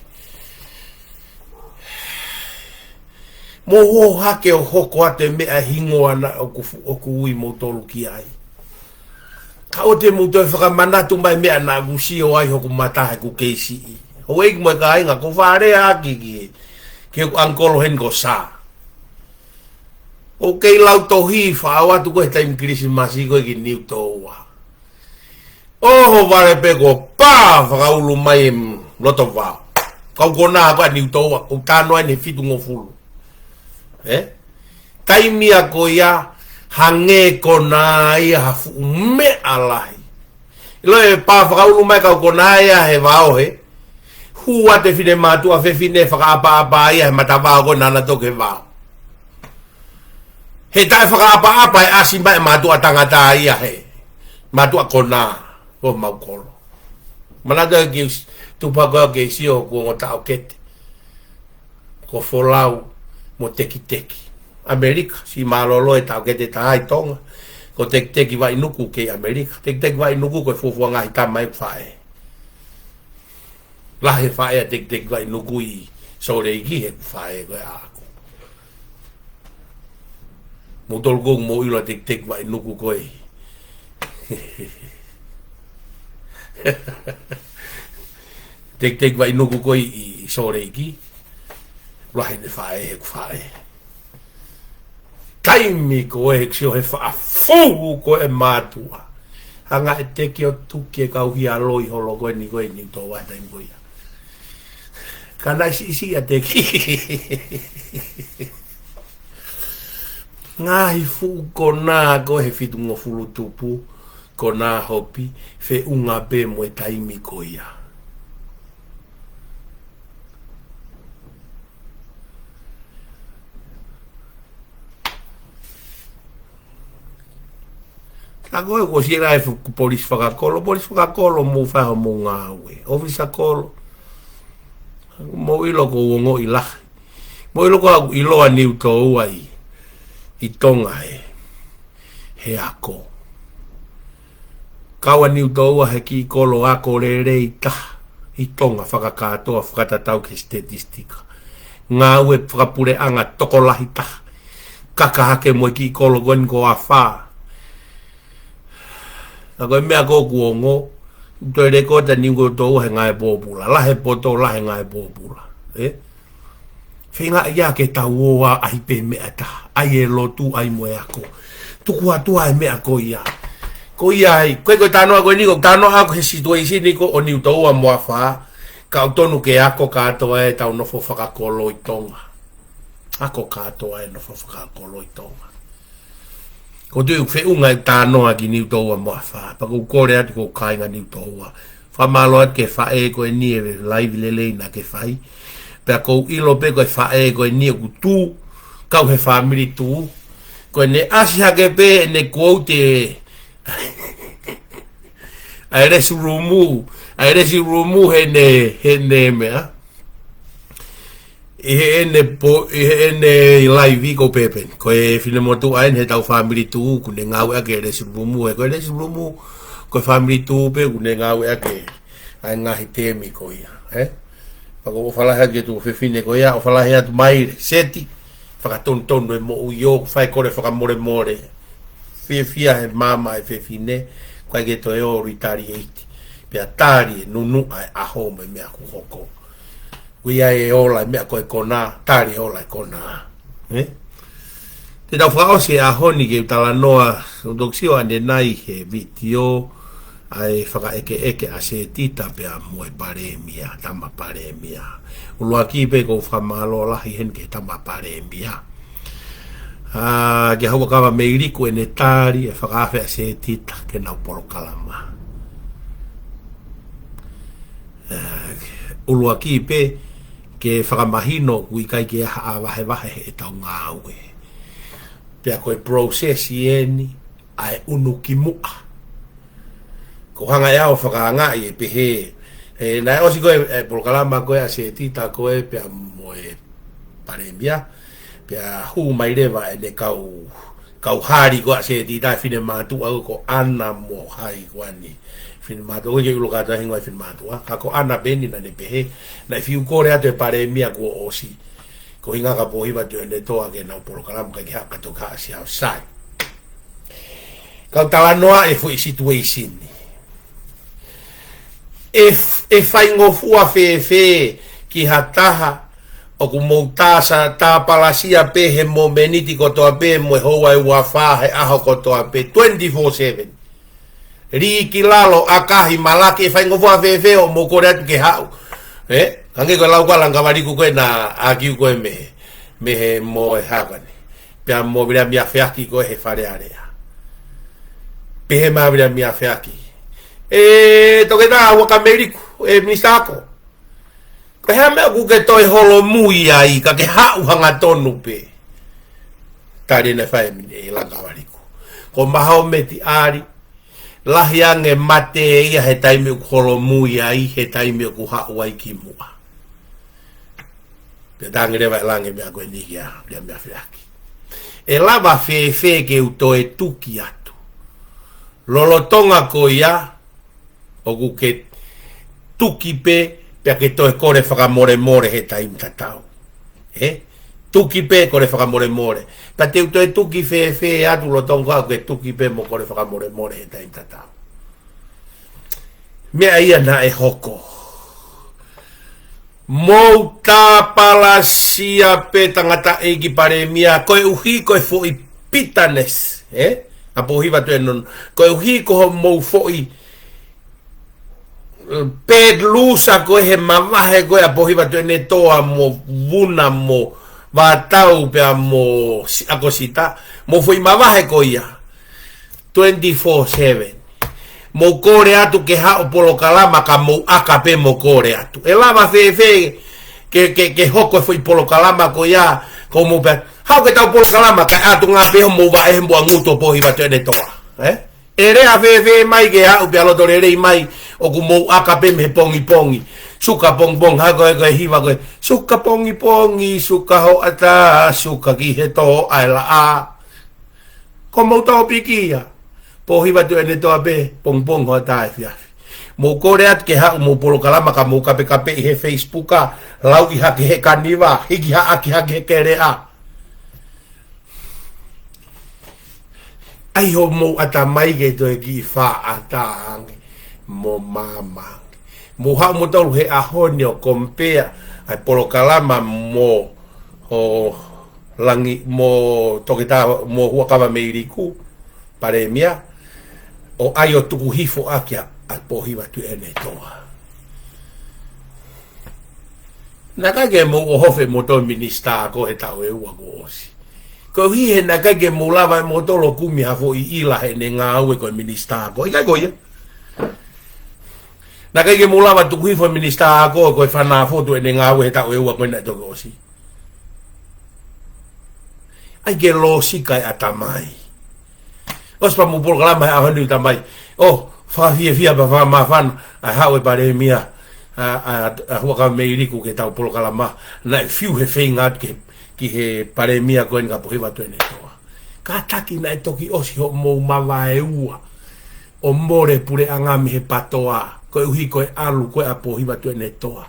Mou ō hake ʻo hoko atu e meʻa hingoa naʻa ʻoku fu-, ʻoku ui moutolu ki ai. Ka ʻoua te mou toe fakamanatu mai meʻa naʻa ku sio ai hoku mata heʻeku kei siʻi. Houʻeiki mo e kāinga, ko e fale ʻaki ki, ki heʻeku uncle heni ko Sā. ʻOku kei lau tohi faʻo atu ko ē he taimi Kilisimasi ko ē ki Niutōua. ʻOhovale pē ko e pā fakaulu mai e loto vao. Kau konā ko ē ʻa Niutōua, ʻoku tano ai ʻene fitungofulu. Ē? Taimi ia ko ia hangē ko ena ia ha fuʻu meʻa lahi. ʻIlo e pā fakaulu mai kau konā ia he vao he. Hū atu e finemātuʻa fefine fakaʻapaʻapa ia he matavao ko ē naʻa na toki he vao. He taʻe fakaʻapaʻapa e ʻasi mai e mātuʻa tangata ia he. Mātuʻa konā, ko mau kolo. Manatu ki s-, tupu ko ē ke sio ko e ongo taʻokete. Ko Folau mo Tekiteki. ʻAmelika, siʻi mālōlō e taʻokete taha ʻi Tonga. Ko Tekiteki Vainuku kei ʻAmelika. Tekiteki Vainuku ko e fuofua ngaahi tama ʻeku faʻē. Lahi e faʻē ʻa Tekiteki Vainuku ʻi Sōleki heʻeku faʻē ko ē ʻaʻaku. Moutolu ʻoku mou ʻilo ʻa Tekiteki Vainuku ko ē. Tekiteki Vainuku ko ē ʻi, ʻi Sōleki. Lahi ʻene faʻē heʻeku faʻē. Taimi ko ē he sio he faʻa fuhu ko ē mātuʻa. Hanga ʻe Teki ʻo tuki e kau hia loi holo ko eni ko ē ʻi Niutōua taimi ko ia. Ka naʻe siʻisiʻi ʻa Teki. Ngaahi fuʻu konā ko ē he fitungofulu tupu, konā hopi, feʻunga pē mo e taimi ko ia. Ka ko e ko siʻi lahi fuʻu polisi fakakolo, polisi fakakolo mou fai homou ngāue. ʻOfisa kolo, mou ʻilo ʻoku ou ongoʻi lahi. Mou ʻilo ʻoku ou ʻiloa Niutōua ʻi, ʻi Tonga he, he ako. Kau ʻa Niutoua he kiʻi kolo ako lelei taha ʻi Tonga fakakātoa fakatatau ki he statistika. Ngāue fakapuleʻanga tokolahi taha. Kaka hake mo e kiʻi kolo ko eni ko Afā. Ka ko e meʻa ko ē ʻoku ongo, toe lēkooti ʻa Niutoua he ngāue pōpula. Lahi e poto, lahi e ngāue pōpula. Ē? Feinga ia ke tau ō ʻo ʻai pē meʻa ʻe taha, ʻai e lotu, ʻai mo e ako. Tuku atu ʻa e meʻa ko ia. Ko ia ai, ko e, ko e talanoa ko eni, ko e talanoa ako he situation ko ē ʻo Niutoua mo Afā, ka ʻoku tonu ke ako kātoa ʻetau nofo fakakolo ʻi Tonga. Ako kātoa e nofo fakakolo ʻi Tonga. Ko e tuʻu feʻunga e talanoa ki Niutoua mo Afā, pea ʻoku ou kole atu ki he kāinga Niutoua. Fakamālō atu ki he faʻē ko eni e laivi lelei naʻa ke fai. Pea ʻoku ou ʻilo pē ko e faʻē ko eni ʻoku tū, kau he family tū. Ko ʻene ʻasi hake pē ʻene quote ē, ʻa e lesi rumu, ʻa e lesi rumu heʻene, heʻene meʻa. ʻI heʻene po-, ʻi heʻene laivi ko Pēpeni. Ko e finemotuʻa eni heʻetau family tū, ʻoku ne ngāueʻaki e lesi rumu, ē, ko e lesi rumu, ko e family tū pē, ʻoku ne ngāueʻaki ʻa e ngaahi temi ko ia, ē? Pea ʻoku ou ʻofa lahi atu ki he tuofefine ko ia, ʻofa lahi atu mai, Seti, fakatonutonu e moʻui ʻo fai kole fakamolemole. Fiefia he maama e fefine, ʻikai ke toe ō retaliate. Pea tali e nunuʻa e ʻaho mo e meʻa ʻoku hoko. ʻOku ʻi ai e ola e meʻa ko e konā, tali e ola e konā. Ē? Te tau fakaʻosi e ʻaho ni ke u talanoa, ʻoku ou toki sio ʻanenai he vitiō, ʻa e fakaʻekeʻeke ʻa Setita pea mo e palēmia, tama palēmia. ʻUluaki pē ʻoku ou fakamālō lahi heni ki he tama palēmia. ʻA, ki he Hauʻakavameiliku ʻene tali e fakaafe ʻa Setita ke nau polokalama. ʻA, ʻuluaki pē ke fakamahino ʻoku ʻikai ke ʻi ai ha vahevahe heʻetau ngāue. Pea ko e process eni ʻa e ʻunu ki muʻa. Ko e hanga ʻe au ʻo fakaangaʻi e pehē. Ē, naʻe ʻosi ko ē, e polokalama ko ē ʻa Setita ko ē pea mo e palēmia. Pea hū mai leva ʻene kau, kau hali ko ē ʻa Setita, finemātuʻa ko ē ko ʻAna mo hai ko eni. Finemātuʻa, ʻoku ʻikai ke u ʻilo kātoa e hingoa e finemātuʻa. Ka ko ʻAna pē eni naʻa ne pehē, naʻe fiu kole atu e palēmia kuo ʻosi. Ko e ʻuhinga ka Pōhiva Tuʻiʻonetoa ke nau polokalama kae ʻikai ke haʻu kātoa ka ʻasi au sai. Kau talanoa e foʻi situation ni. ʻE f-, ʻe faingofua fēfē ki ha taha ʻoku mou tāsa, tāpalasia pē he momeniti kotoa pē mo e houa ʻe ua fā he ʻaho kotoa pē, twenty-four seven. Lī ki lalo, ʻakahi, malaki, ʻe faingofua fēfē ʻo mou kole atu ke haʻu. Ē? Hangē ko e lau ko ē ʻa Langakavaliku ko ē naʻa ʻākiu ko ē mei, mei he mo e haka ni. Pea mo Viliami Afeaki ko ē he Fale Alea. Pehē mai ʻa Viliami Afeaki, ʻE Toketā Hauʻakameliku, ʻe Minisitā Ako, ko e hā e meʻa ʻoku ke toe holomui ai ka ke haʻu hangatonu pē? Tali naʻe fai ʻe Langakavaliku, Ko Mahometi Ali, lahi ange mate ia he taimi ʻoku holomui ai, he taimi ʻoku haʻu ai ki muʻa. Pea tangi leva ʻe Langi e meʻa ko eni kia Viliami Afeaki. ʻE lava fēfē ke u toe tuki atu? Lolotonga ko ia, ʻoku ke tuki pē, pea ke toe kole fakamolemole he taimi tatau. Ē? Tuki pē, kole fakamolemole. Pea te u toe tuki fēfē atu lolotonga ʻoku ke tuki pē mo kole fakamolemole he taimi tatau? Meʻa ia naʻe hoko. Mou tāpalasia pē tangataʻeiki palēmia, koeʻuhi ko e foʻi bitterness, ē? ʻA Pōhiva Tuʻiʻonetoa. Koeʻuhi ko hoʻomou foʻi, eh, bad loser ko ē he mavahe ko ē ʻa Pōhiva Tuʻiʻonetoa mo Vuna mo Vātau pea mo Si-, ʻAkosita, mo e foʻi mavahe ko ia. Twenty-four seven. Mou kole atu ke haʻu polokalama ka mou ʻaka pē mo kole atu. ʻE lava fēfē ke, ke, ke hoko e foʻi polokalama ko ia, ko mou pē, Haʻu ke tau polokalama, kae ʻatu ngā pē hoʻomou vaʻe he mou ngutu ʻo Pōhiva Tuʻiʻonetoa. Ē? ʻE lea fēfē mai ke haʻu pea loto lelei mai, ʻoku mou ʻaka pē mei he pongipongi. Suka pongipongi, hā ko e, ko e hiva ko ē, Suka pongipongi, suka hoʻatā, suka ki he tō ʻa e laʻā. Ko homou tōpiki ia. Pōhiva Tuʻiʻonetoa pē, pongipongi hoʻatā efiafi. Mou kole atu ke haʻu mou polokalama ka mou kapekapeʻi he Facebook, lauʻi hake he kaniva, hiki haʻaki hake he keleʻa. ʻAi hoʻomou ʻatamai ke toe kiʻi faʻa ʻatā ange mo maama ange. Mou haʻu moutolu he ʻaho ni ʻo compare ʻa e polokalama mo ʻo Langi, mo Toketā, mo Huʻakavameiliku, Palēmia, ʻo ʻai ʻo tuku hifo ʻaki ʻa, ʻa Pōhiva Tuʻiʻonetoa. Naʻe ʻikai ke mou ʻohofi moutolu minisitā ako he taʻu ʻe ua kuo ʻosi. Koeʻuhi he naʻe ʻikai ke mou lava ʻe moutolu ʻo kumi ha foʻi ʻila heʻene ngāue ko e minisitā ako. ʻIkai ko ia. Naʻe ʻikai ke mou lava tuku hifo minisitā ako ko e Fanā Fotu ʻene ngāue he taʻu ʻe ua ko ē naʻe toki ʻosi. ʻAi ke lōsika e ʻatamai. ʻOsi pea mou polokalama he ʻaho ni ʻatamai. ʻO, fakafiefia pea fakamāfana, ʻa e haʻu e Palēmia, ʻa, ʻa, ʻa Huʻakavameiliku ke tau polokalama, naʻe fiu he feinga atu ke, ki he Palēmia ko eni ka Pōhiva Tuʻiʻonetoa. Kātaki naʻe toki ʻosi hoʻomou mavaeua ʻo mole puleʻanga mei he PATOA, koeʻuhi ko e ʻalu ko ē ʻa Pōhiva Tuʻiʻonetoa.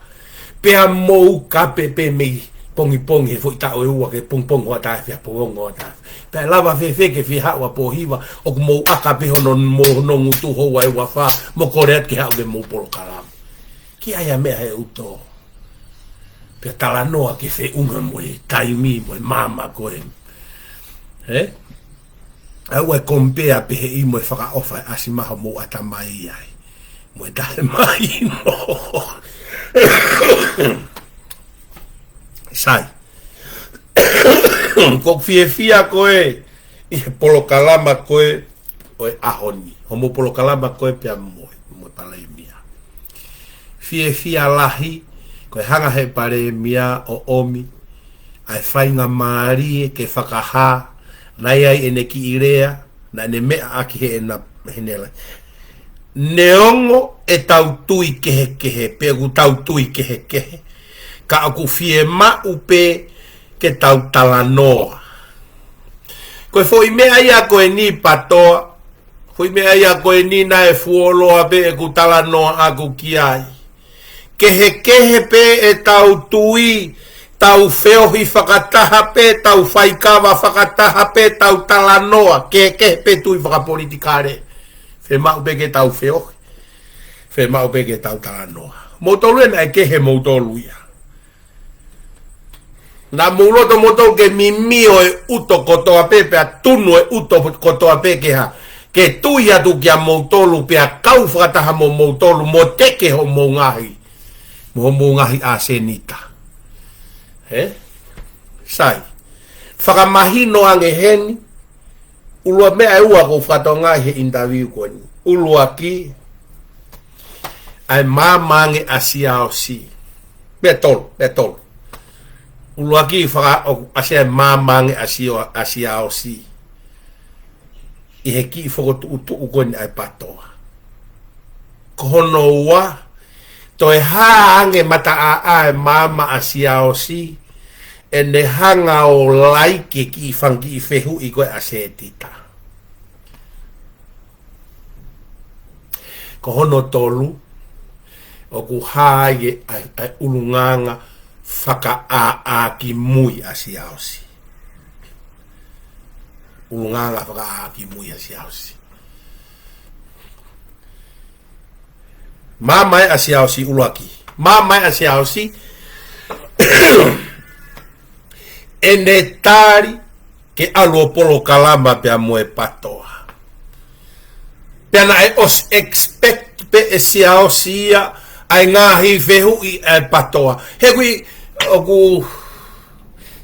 Pea mou kape pē mei pongipongi he foʻi taʻu ʻe ua ki he pongipongi hoʻatā efiafi, pongipongi hoʻatā efiafi. Pea ʻe lava fēfē ke fie haʻu ʻa Pōhiva, ʻoku mou ʻaka pē hono, mo hono ngutu houa ʻe uofā, mo kole atu ke haʻu ke mou polokalama. Ki ai ʻa e meʻa he ʻuto. Pea talanoa ke feʻunga mo e taimi mo e maama ko ē. Ē? ʻA ʻoua ʻe compare pehē mo e fakaʻofa ʻe ʻasi mai hoʻomou ʻatamai ai. Mo e taʻemahino. Sai. ʻOku ou fiefia ko ē ʻi he polokalama ko ē ʻo e ʻaho ni. Hoʻomou polokalama ko ē pea mo e, mo e Palēmia. Fiefia lahi, ko e hanga he Palēmia ʻo ʻomi ʻa e faingamālie ke fakahā, naʻe ʻi ai ʻene kiʻi lea, naʻa ne meʻa ʻaki heʻena, heʻene lea. Neongo ʻetau tui kehekehe, pe ʻoku tau tui kehekehe, ka ʻoku fiemaʻu pē ke tau talanoa. Ko e foʻi meʻa ia ko eni PATOA, foʻi meʻa ia ko eni naʻe fuoloa pē ʻeku talanoa ʻaku ki ai. Kehekehe pē ʻetau tui, tau feohi fakataha pē, tau faikava fakataha pē, tau talanoa, kehekehe pē tui fakapolitikale. Fiemaʻu pē ke tau feohi, fiemaʻu pē ke tau talanoa. Moutolu ē naʻe kehe moutolu ia. Naʻa mou loto moutolu ke mimio e ʻuto kotoa pē, pea tunu e ʻuto kotoa pē ke hā, ke tui atu kia moutolu, pea kau fakataha mo moutolu, mo teke hoʻomou ngaahi, mo hoʻomou ngaahi ʻasenita. Ē? Sai. Fakamahino ange heni, ʻuluaki meʻa ʻe ua ʻoku ou fakatokangaʻi he interview ko eni. ʻUluaki, ʻa e maama ange ʻa Siaosi. Meʻa tolu, meʻa tolu. ʻUluaki faka-, ʻoku ʻasi ʻa e maama ange ʻa Sio-, ʻa Siaosi ʻi he kiʻi fokotuʻutuʻu ko eni ʻa e PATOA. Ko hono ua, toe hā ange mataʻāʻā e maama ʻa Siaosi, ʻene hanga ʻo laiki e kiʻi fanga kiʻi fehuʻi ko ē ʻa Setita. Ko hono tolu, ʻoku hā ai e, ʻa e, ʻa e ʻulungaanga fakaʻāʻā ki mui ʻa Siaosi. ʻUlungaanga fakaʻāʻā ki mui ʻa Siaosi. Maama ē ʻa Siaosi ʻuluaki. Maama ē ʻa Siaosi. ʻEne tali ke ʻalu ʻo polokalama pea mo e PATOA. Pea naʻe ʻosi expect pē ʻe Siaosi ia ʻa e ngaahi fehuʻi ʻa e PATOA. He ʻoku ʻi, ʻoku,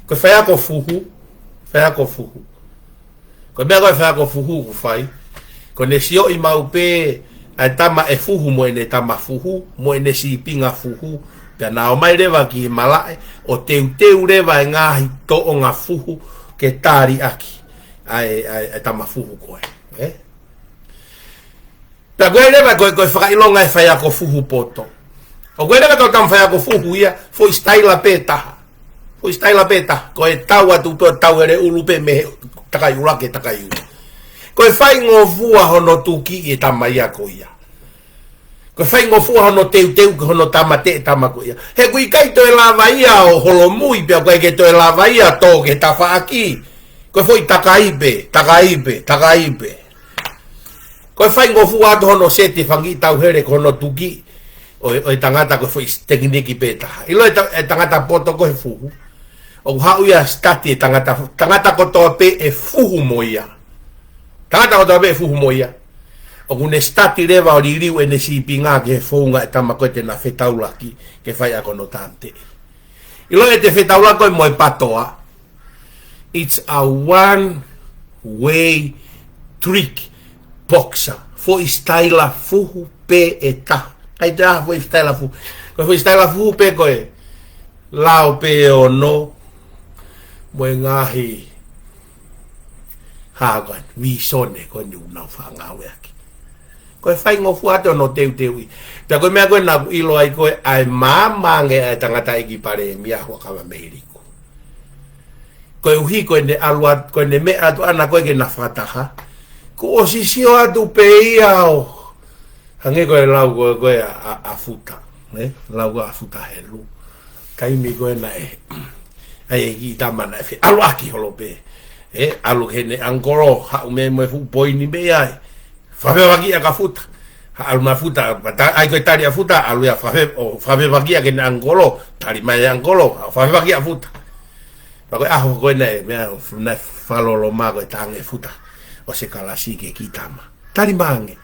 ko e faiako fuhu, faiako fuhu. Ko e meʻa ko e faiako fuhu ʻoku fai, ko ʻene sioʻi maʻu pē ʻa e tama ʻe fuhu mo ʻene tama fuhu, mo ʻene sīpinga fuhu, pea na ō mai leva ki malaʻe, ʻo teuteu leva e ngaahi tōʻonga fuhu ke tali ʻaki ʻa e, ʻa e, ʻa e tama fuhu ko ē. Ē? Pea ko e leva ko e, ko e fakaʻilonga e faiako fuhu poto. ʻOku ʻi ai leva e kau tama faiako fuhu ia, foʻi sitaila pē taha. Foʻi sitaila pē taha. Ko e tau atu pē, tau ʻele ʻulu pē mei he takai ʻuluaki ki he takai ua. Ko e faingofua hono tuki e tama ia ko ia. Ko e faingofua hono teuteu ki hono tāmateʻi e tama ko ia. He ʻoku ʻikai toe lava ia ʻo holomui pea ʻoku ʻikai ke toe lava ia ʻo tō ki he tafaʻaki. Ko e foʻi takai pē, takai pē, takai pē. Ko e faingofua atu hono seti e fanga kiʻi tauhele ko hono tuki ʻo e, ʻo e tangata ko e foʻi tekiniki pē taha. ʻIlo e ta-, e tangata poto ko e fuhu. ʻOku haʻu ia ʻo sitati e tangata, tangata kotoa pē ʻe fuhu mo ia. Tangata kotoa pē ʻe fuhu mo ia. ʻOku ne sitati leva ʻo liliu ʻene sīpinga ki he founga e tama ko ē te na fetaulaki ke fai ʻaki hono tāmateʻi. ʻIlo e te fetaulaki koe mo e patoa. It's a one way trick boxer. Foʻi sitaila fuhu pē ʻe taha. ʻIkai toe ʻi ai ha foʻi sitaila fuhu. Ko e foʻi sitaila fuhu pē ko e lao pē ʻe ono mo e ngaahi hā ko ē, vīsone ko eni ʻoku nau faʻa ngāueʻaki. Ko e faingofua atu hono teuteuʻi. Pea ko e meʻa ko ē naʻa ku ʻilo ai ko ē ʻa e maama ange ʻa e tangataʻeiki palēmia Huʻakavameiliku. Koeʻuhi ko ʻene ʻalu atu, ko ʻene meʻa atu ʻana ko ē ke na fakataha, kuo ʻosi sio atu pē ia ʻo hangē ko e lau ko ē, ko ē ʻa, ʻa, ʻa Futa, ē? Lau ko ē ʻa Futa Helu. Taimi ko ē naʻe, ʻa e kiʻi tama naʻe feʻaluʻaki holo pē. Ē, ʻalu ki heʻene ʻangikolo, haʻu mei ai mo e fuʻu poini mei ai. Fakafevakiʻi ʻaki ʻa Futa. Ha ʻalu mai ʻa Futa, pea ta-, ʻai ko e tali ʻa Futa, ʻalu ia fakafe-, ʻo fakafevakiʻi ʻaki heʻene ʻangikolo, tali mai e ʻangikolo, fakafevakiʻi ʻa Futa. Pea ko e ʻaho ko ē naʻe, meʻa, naʻe fakaloloma ko ē, talaange ʻe Futa ʻo se kalasi ki he kiʻi tama. Tali mai ange.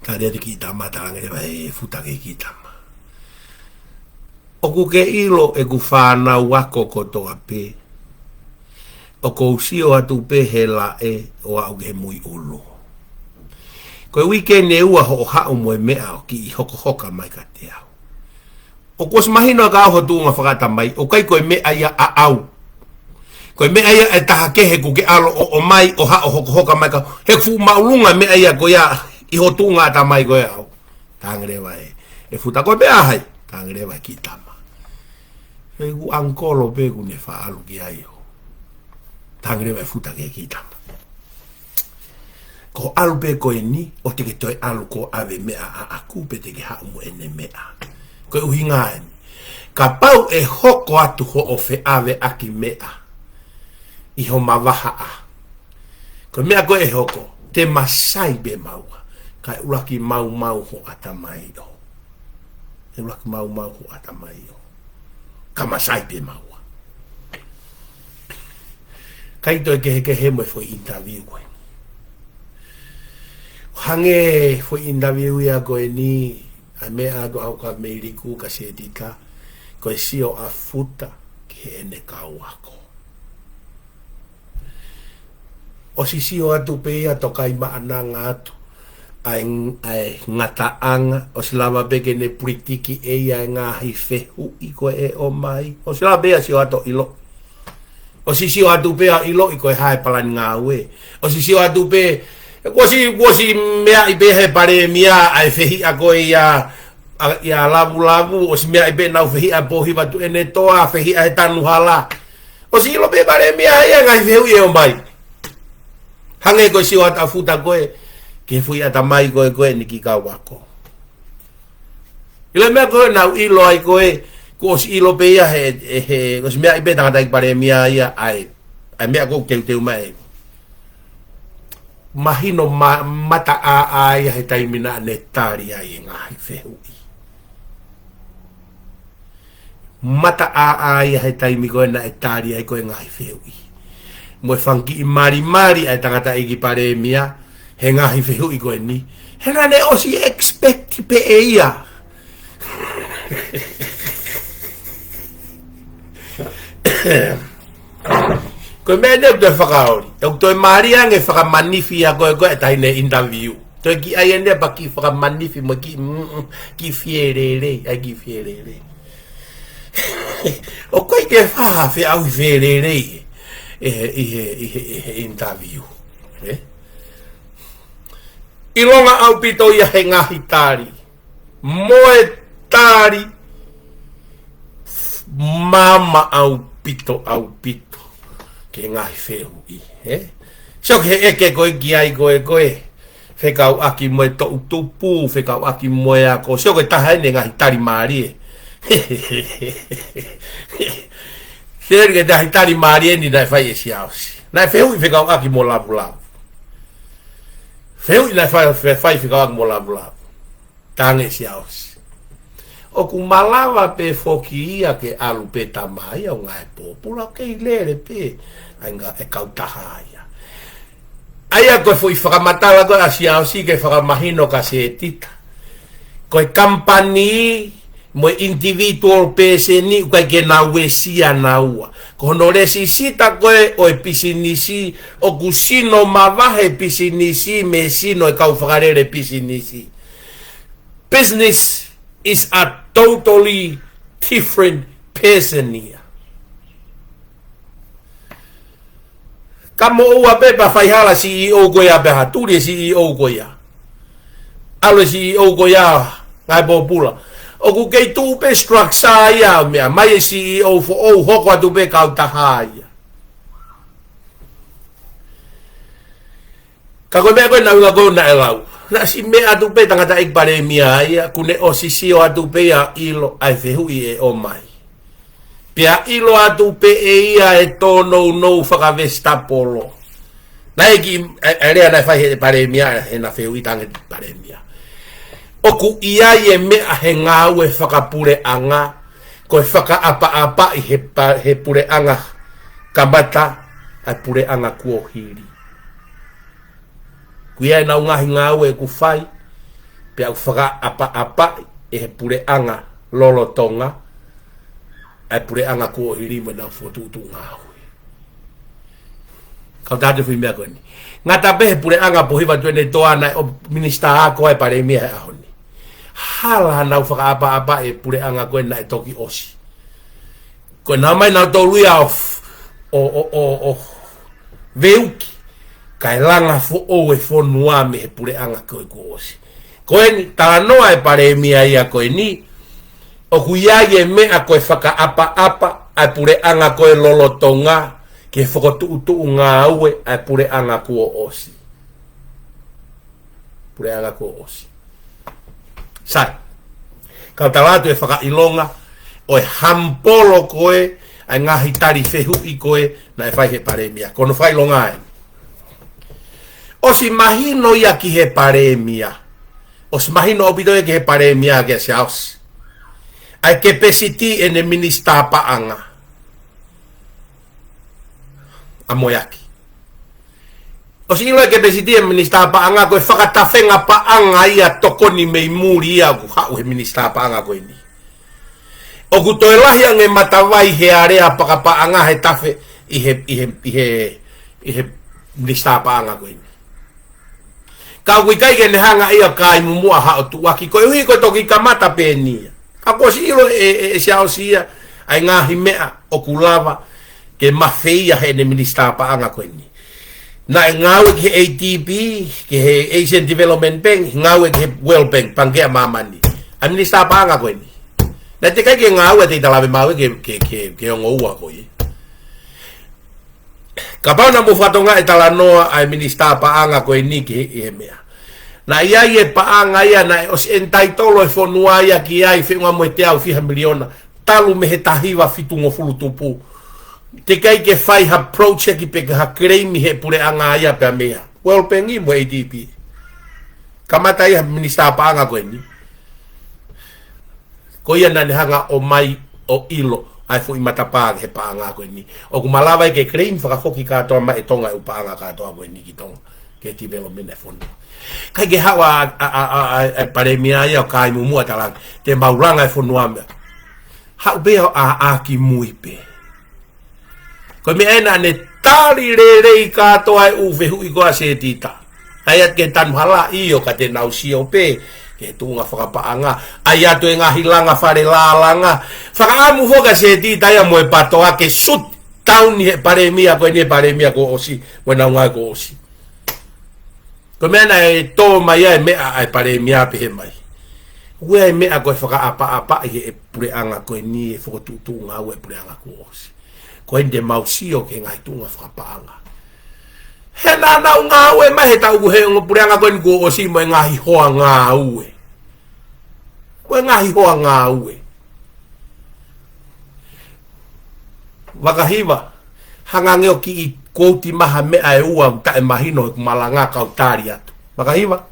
Tali atu e kiʻi tama, talaange leva ʻe Futa ki he kiʻi tama: ʻOku ke ʻilo ʻeku fānau ako kotoa pē. ʻOku ou sio atu pē he laʻe ʻo aʻu ki he muiʻulu. Ko e uike ʻe ua hoʻo haʻu mo e meʻa ʻo kiʻi hokohoka mai kiate au. ʻOku ʻosi mahino ʻaki au ho tuʻunga fakaʻatamai, ʻoku ʻikai ko e meʻa ia ʻaʻau. Ko e meʻa ia ʻa e taha kehe kuo ke ʻalu ʻo, ʻomai ʻo haʻu ʻo hokohoka mai kiate au. He fuʻu māʻolunga e meʻa ia ko ia ʻi ho tuʻunga ʻatamai ko ē ʻaʻau. Talaange leva ʻe, ʻe Futa, ko e meʻa ʻa hai? Talaange leva ʻe he kiʻi tama: ʻEku ʻangikolo pē ʻoku ne faʻa ʻalu ki ai ʻo. Talaange leva ʻe Futa ki he kiʻi tama: Ko hoʻo ʻalu pē ko eni, ʻoua te ke toe ʻalu ko e ʻave meʻa ʻaʻaku pe te ke haʻu mo ʻene meʻa. Ko e ʻuhinga eni. Kapau ʻe hoko atu hoʻo feʻaveʻaki meʻa ʻi homa vahaʻa, ko e meʻa ko ē ʻe hoko, te ma sai pē maua, kae ʻuluaki maumau ho ʻatamai ʻo. ʻE ʻuluaki maumau ho ʻatamai ʻo. Ka ma sai pē maua. ʻIkai toe kehekehe mo e foʻi interview ko ē. Hangē foʻi interview ia ko eni, ʻa e meʻa atu ʻa Huʻakavameiliku kia Setita, ko e sio ʻa Futa ki heʻene kau ako. ʻOsi sio atu pē ia, tokaimaʻananga atu ʻa e, ʻa e ngataʻanga, ʻosi lava pē ke ne pulitiki ʻe ia e ngaahi fehuʻi ko ē ʻe ʻomai. ʻOsi lava pē ia ʻo sio atu ʻo ʻilo. ʻOsi sio atu pē ia ʻo ʻiloʻi ko e hā e palani ngāue. ʻOsi sio atu pē, kuo ʻosi, kuo ʻosi meaʻi pē ʻe he palēmia ʻa e fehiʻa ko ia ʻa, ʻia Lavulavu, ʻosi meaʻi pē ʻenau fehiʻa Pōhiva Tuʻiʻonetoa, fehiʻa he Tanuhala. ʻOsi ʻilo pē palēmia ia e ngaahi fehuʻi ʻe ʻomai. Hangē ko e sio atu ʻa Futa ko ē ki he foʻi ʻatamai ko ē ko eni kiʻi kau ako. ʻIlo e meʻa ko ē naʻa ku ʻilo ai ko ē, kuo ʻosi ʻilo pē ia he, he, he, ʻosi meaʻi pē tangataʻeiki palēmia ia ʻa e, ʻa e meʻa ko ē ʻoku teuteu mai. Mahino ma-, mataʻāʻā ia he taimi naʻa ne tali ai e ngaahi fehuʻi. Mataʻāʻā ia he taimi ko ē naʻe tali ai ko ē e ngaahi fehuʻi. Mo e fanga kiʻi malimali ʻa e tangataʻeiki palēmia he ngaahi fehuʻi ko eni. He naʻa ne ʻosi expect pē ʻe ia. Ko e meʻa eni ʻoku toe fakaoli. ʻOku toe mālie ange fakamanifi ʻa ko ē ko ē ʻa e taʻahine interview. Toe kiʻi ʻai eni pea kiʻi fakamanifi mo e kiʻi, mm, mm, kiʻi fie lelei, ʻai kiʻi fie lelei. ʻOku ʻikai ke fai ha feʻauhi fie lelei ʻi he, ʻi he, ʻi he, ʻi he interview. Ē? ʻIlonga ʻaupito ia he ngaahi tali. Mo e tali maama ʻaupito, ʻaupito ki he ngaahi fehuʻi, ē? Sio ki he ʻeke ko ē ki ai ko ē ko ē fekauʻaki mo e toʻutupu, fekauʻaki mo e ako. Sio ko e taha eni e ngaahi tali mālie. Sio ki he ngaahi tali mālie eni naʻe fai ʻe Siaosi. Naʻe fehuʻi fekauʻaki mo Lavulavu. Fehuʻi naʻe fai, fe-, fai fekauʻaki mo Lavulavu. Talaange ʻe Siaosi, ʻoku malava pē foki ia ke ʻalu pē tamai ʻo ngāue pōpula, ʻoku kei lele pē ʻa e ngaahi kautaha ia. ʻA ia ko e foʻi fakamatala ko ē ʻa Siaosi ke fakamahino kia Setita, ko e company mo e individual person ʻoku ʻikai ke nau uesia naua. Ko hono lēsisita ko ē ʻo e pisinisi, ʻoku sino mavahe pisinisi mei he sino e kau fakalele pisinisi. Business is a totally different person ia. Ka moʻua pē pea fai hala C E O ko ia pea hatuli e C E O ko ia. ʻAlu e C E O ko ia ngāue pōpula. ʻOku kei tuʻu pē structure ia meʻa mai e C E O foʻou hoko atu pē kautaha ia. Ka ko e meʻa ko ē naʻa ku ʻilo ko ē naʻe lau. Naʻe siʻi meʻa atu pē tangata ʻeiki palēmia ia, kuo ne ʻosi sio atu pē ia ʻilo ʻa e fehuʻi ʻe ʻomai. Pea ʻilo atu pē ʻe ia e tōnounou fakavesitapolo. Naʻe ʻi ai e, e lea naʻe fai he palēmia, he naʻe fehuʻi tangata palēmia. ʻOku ʻi ai e meʻa he ngāue fakapuleʻanga, ko e fakaʻapaʻapaʻi he pa-, he puleʻanga kamata ʻa e puleʻanga kuo hili. ʻOku ʻi ai ʻenau ngaahi ngāue ʻoku fai, pea ʻoku fakaʻapaʻapaʻi ʻe he puleʻanga lolotonga ʻa e puleʻanga kuo hili mo ʻenau fokotuʻutuʻu ngāue. Kau tātu fui meʻa ko eni. Ngata pē he puleʻanga Pōhiva Tuʻiʻonetoa naʻe ʻo minisitā ako ai e palēmia he ʻaho ni. Hala naʻa nau fakaʻapaʻapaʻi e puleʻanga ko ē naʻe toki ʻosi. Ko e naʻa mai nautolu ia ʻo f-, ʻo, ʻo, ʻo, ʻo veuki, kae langa foʻou e fonua mei he puleʻanga ko ē kuo ʻosi. Ko eni, talanoa e palēmia ia ko eni, ʻoku ʻi ai e meʻa ko e fakaʻapaʻapa ʻa e puleʻanga ko ē lolotonga, ke fokotuʻutuʻu ngāue ʻa e puleʻanga kuo ʻosi. Puleʻanga kuo ʻosi. Sai. Kau tala atu e fakaʻilonga ʻo e hamupolo ko ē ʻa e ngaahi tali fehuʻi ko ē naʻe fai he palēmia. Ko hono fakaʻilonga ē. ʻOsi mahino ia ki he palēmia. ʻOsi mahino ʻaupito ia ki he palēmia kia Siaosi. ʻA e kepesiti ʻene minisitā paʻanga. ʻA Moeaki. ʻOsi ʻilo e kepesiti e minisitā paʻanga ko e fakatafenga paʻanga ia tokoni mei muli ia ʻoku haʻu he minisitā paʻanga ko eni. ʻOku toe lahi ange matavai he alea fakapaʻanga he tafe ʻi he, ʻi he, ʻi he, ʻi he minisitā paʻanga ko eni. Ka ʻoku ʻikai ke ne hanga ia ʻo kai mumuʻa haʻo tuʻuaki koeʻuhi ko e toki kamata pē eni ia. Ka kuo ʻosi ʻilo ʻe, ʻe, ʻe Siaosi ia ʻa e ngaahi meʻa ʻoku lava ke mafeia heʻene minisitā paʻanga ko eni. Naʻe ngāue ki he A D B, ki he Asian Development Bank, ngāue ki he World Bank, Pangikē ʻa Māmani. ʻA e minisitā paʻanga ko eni. Naʻe teʻeki ai ke ngāue te ita lave maue ke, ke, ke, ke ongo ua ko ia. Kapau naʻa mou fakatokangaʻi e talanoa ʻa e minisitā paʻanga ko eni ki he, he meʻa. Naʻe ʻi ai e paʻanga ia naʻe ʻosi entitle e fonua ia ki ai feʻunga mo e teau fiha miliona. Talu mei he taha hiva fitungofulu tupu. Teʻeki ai ke fai ha project pe ko ha claim he puleʻanga ia pea mei he World Bank mo e A D B. Kamata ia minisitā paʻanga ko eni. Ko ia naʻa ne hanga ʻo mai ʻo ʻilo ʻa e foʻi matapā ki he paʻanga ko eni. ʻOku malava ia ke claim fakafoki kātoa mai ʻe Tonga e ʻū paʻanga kātoa ko eni ki Tonga. Ke development e fonua. ʻIkai ke haʻu ʻa, ʻa, ʻa, ʻa, ʻa e palēmia ia ʻo kai mumuʻa talaange te mau langa e fonua meʻa. Haʻu pē ʻo ʻā, ʻā ki mui pē. Ko e meʻa ena naʻa ne tali lelei kātoa e ʻū fehuʻi ko ē ʻa Setita. ʻAi atu ke tanu hala ʻio ka te nau sio pē ki he tuʻunga fakapaʻanga. ʻAi atu e ngaahi langa fale lālanga. Fakaʻamu foki ʻa Setita ia mo e PATOA ke shut down ʻi he palēmia ko eni, e palēmia kuo ʻosi, mo ʻenau ngāue kuo ʻosi. Ko e meʻa naʻe tō mai ai e meʻa ʻa e palēmia pehē mai. ʻOku ʻi ai e meʻa ko e fakaʻapaʻapaʻi he puleʻanga ko eni, e fokotuʻutuʻu ngāue e puleʻanga kuo ʻosi. Ko eni te mau sio ki he ngaahi tuʻunga fakapaʻanga. He naʻa nau ngāue mai he taʻu kuo he ongo puleʻanga ko eni kuo ʻosi mo e ngaahi hoa ngāue. Mo e ngaahi hoa ngāue. Vakahiva, hanga ange ʻo kiʻi kouti mai ha meʻa ʻe ua taʻe mahino he malanga kau tali atu. Vakahiva,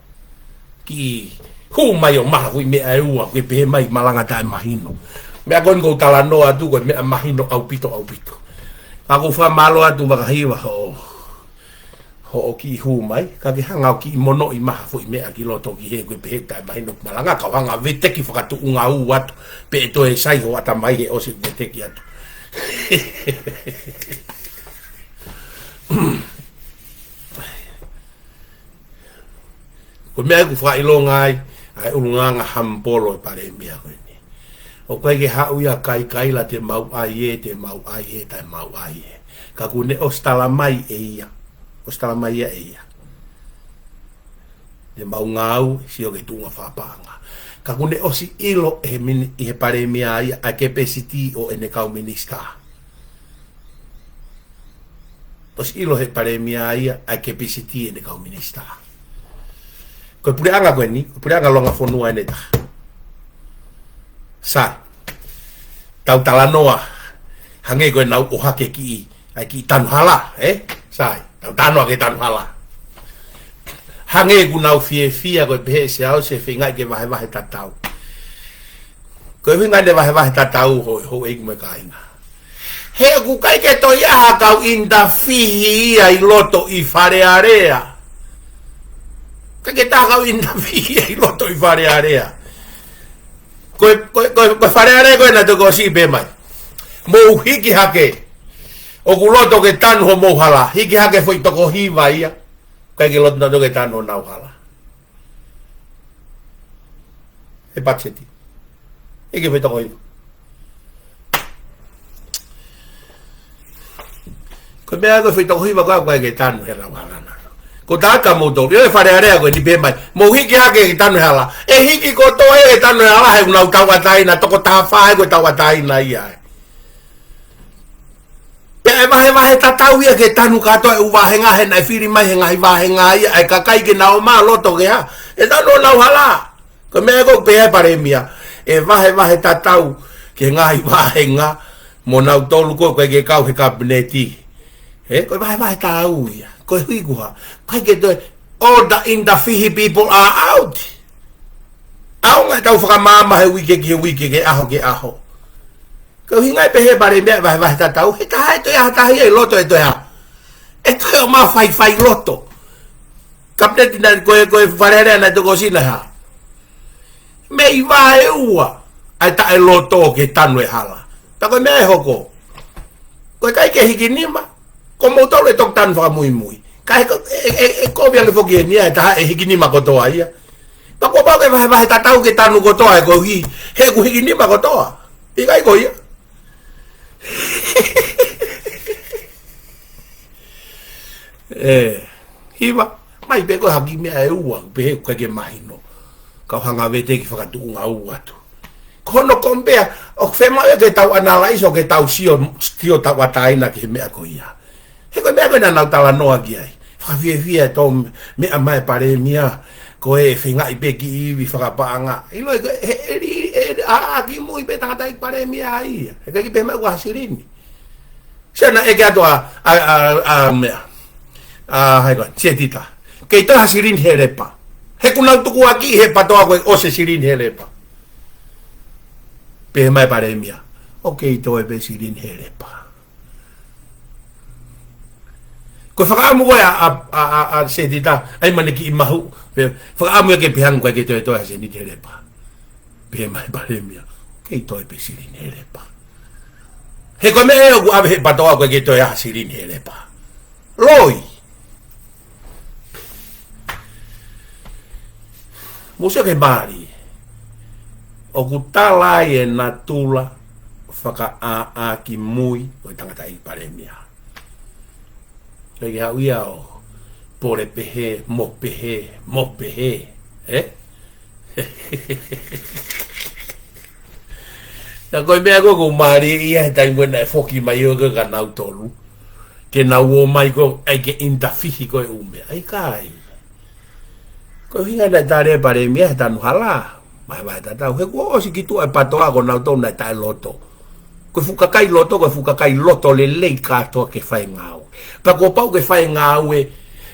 kiʻi hū mai ʻo maha hui meʻa ʻe ua, ke pehē mai malanga taʻe mahino. Meʻa ko eni kou talanoa atu, ko e meʻa mahino ʻaupito, ʻaupito. Ka kou fakamālō atu Vakahiva, hoʻo, hoʻo kiʻi hū mai, ka ke hanga ʻo kiʻi monoʻi mai ha foʻi meʻa ki loto ki he ko e pehē taʻe mahino malanga, kau hanga veteki fakatuʻunga ʻu atu, pe ʻe toe sai ho ʻatamai he ʻosi veteki atu. Ko e meʻa ʻoku fakaʻilonga ai ʻa e ʻulungaanga hamupolo ʻa e palēmia ko eni. ʻOku ʻikai ke haʻu ia kaikaila te mau ʻai ē, te mau ʻai ē, taʻe mau ʻai ē. Ka kuo ne ʻosi tala mai ʻe ia. ʻOsi tala mai ia ʻe ia. Te mau ngāue, sio ki he tuʻunga fakapaʻanga. Ka kuo ne ʻosi ʻilo ʻe he mini-, ʻi he palēmia ia ʻa e kepesiti ʻo ʻene kau minisitā. ʻOsi ʻilo he palēmia ia ʻa e kepesiti ʻene kau minisitā. Ko e puleʻanga ko eni, ko e puleʻanga longafonua ʻe taha. Sai, tau talanoa, hangē ko ʻenau ʻohake kiʻi, ʻa e kiʻi tanu hala, ē? Sai, tau talanoa ki he tanu hala. Hangē ʻoku nau fiefia ko e pehē ʻe Siaosi ʻe feingaʻi ke vahevahe tatau. Ko e ʻuhinga ʻene vahevahe tatau ho, houʻeiki mo e kāinga. He ʻoku ʻikai ke toe ʻi ai ha kau ʻinitafihi ia ʻi loto ʻi Fale Alea. ʻIkai ke toe ʻi ai ha kau ʻinitafihi ia ʻi loto ʻi Fale Alea. Ko e, ko e, ko e, ko e Fale Alea ko ē naʻe toki ʻosi pehē mai, mou hiki hake. ʻOku loto ke tanu homou hala. Hiki hake foʻi toko hiva ia. ʻIkai ke loto nautolu ke tanu honau hala. ʻE patiseti. ʻIkai ke foʻi toko hiva. Ko e meʻa ko e foʻi toko hiva ko ē ʻoku ʻikai ke tanu he hala na. Ko e taha ka mou tau. ʻIo ʻe Fale Alea ko eni pehē mai, mou hiki hake ke tanu he hala. ʻE hiki kotoa ia ke tanu he hala he ʻoku nau tauʻatāina, toko taha fā ē ko e tauʻatāina ia ē. Pea ʻe vahevahe tatau ia ke tanu kātoa e ʻū vāhenga he naʻe fili mai he ngaahi vāhenga ia ʻa e kakai ke nau ō mai ʻo loto ke hā. ʻE tanu honau hala. Ko e meʻa ko ē ʻoku pehē ʻe he palēmia. ʻE vahevahe tatau ki he ngaahi vāhenga mo nautolu ko ē ʻoku ʻikai ke kau he kapineti. Ē, ko e vahevahe tatau ia. Ko e ʻuhi ko e hā. ʻIkai ke toe, all the ʻinitafihi people are out. ʻAonga ʻetau fakamaama he uike ki he uike, ki he ʻaho ki he ʻaho. Ko e ʻuhinga ia ʻe pehē ʻe he palēmia ʻe vahevahe tatau, he taha ʻe toe ʻi ai ha taha ia ʻi loto ʻe toe ʻi ai. ʻE toe ō mai ʻo faifai loto. Kapineti naʻe ko ē, ko e Fale Alea naʻe toki ʻosi naʻe hā. Mei vahe ua, ʻa e taʻe loto ke tanu e hala. Pea ko e meʻa ʻe hoko. Ko e ʻikai ke hiki nima, ko moutolu ʻe toki tanu fakamuimui. Ka ʻe ko, ʻe, ʻe, ʻe kovi ange foki eni ia, ʻe taha ʻe hiki nima kotoa ia. Pea kuo pau ke vahevahe tatau ke tanu kotoa ē koeʻuhi he ʻoku hiki nima kotoa. ʻIkai ko ia. ʻE, hiva, mai pē ko e haki meʻa ʻe ua, pehē ʻoku ʻikai ke mahino. Kau hanga veteki fakatuʻunga ʻu atu. Ko hono compare, ʻoku fiemaʻu ia ke tau analyze ʻo ke tau sio, sio tauʻatāina ki he meʻa ko ia. He ko e meʻa ko ē naʻa nau talanoa ki ai. Fakafiefia ʻetau meʻa mai palēmia, ko e feingaʻi pē kiʻi ivi fakapaʻanga. ʻIlo ē, he, he, he, he, ʻa, ʻa, kimui pē tangataʻeiki palēmia ia. He ʻikai ke pehē mai ʻoku ʻi ai ha silini. Sai naʻe ʻeke atu ʻa, ʻa, ʻa, ʻa, meʻa. ʻA, hai ko, Setita. Kei toe ha silini he lepa. He ʻoku nau tukuakiʻi he PATOA ko e ʻosi e silini he lepa. Pehē mai palēmia. ʻOku kei toe pē silini he lepa. Ko e fakaʻamu ko ē ʻa, ʻa, ʻa, ʻa, ʻa Setita, ʻai mai ʻene kiʻi mahu, pea fakaʻamu ia ke pehē ange ʻoku ʻikai ke toe toe ha silini he lepa. Pehē mai palēmia, kei toe pē silini he lepa. He ko e meʻa ē ʻoku ʻave he PATOA ʻoku ʻikai ke toe ʻi ai ha silini he lepa. Loi. Mou sio ki he mali. ʻOku tala ai e natula fakaʻāʻā kimui ʻo e tangataʻeiki palēmia. ʻIkai ke haʻu ia ʻo pole pehē, mo pehē, mo pehē. Ē? Ka ko e meʻa ko ē ʻoku mālie ia he taimi ko ē naʻe foki mai ʻo ka nautolu. Ke nau ō mai ko ē ke interfere ko ē ʻū meʻa. ʻIkai. Ko e ʻuhinga naʻe tali ʻe he Palēmia he tanu hala. Vahevahe tatau. He kuo ʻosi ki tuʻa e PTOA ko nautolu naʻe taʻeloto. Ko e fuʻu kakai loto, ko e fuʻu kakai loto lelei kātoa ke fai e ngāue. Pea kuo pau ke fai e ngāue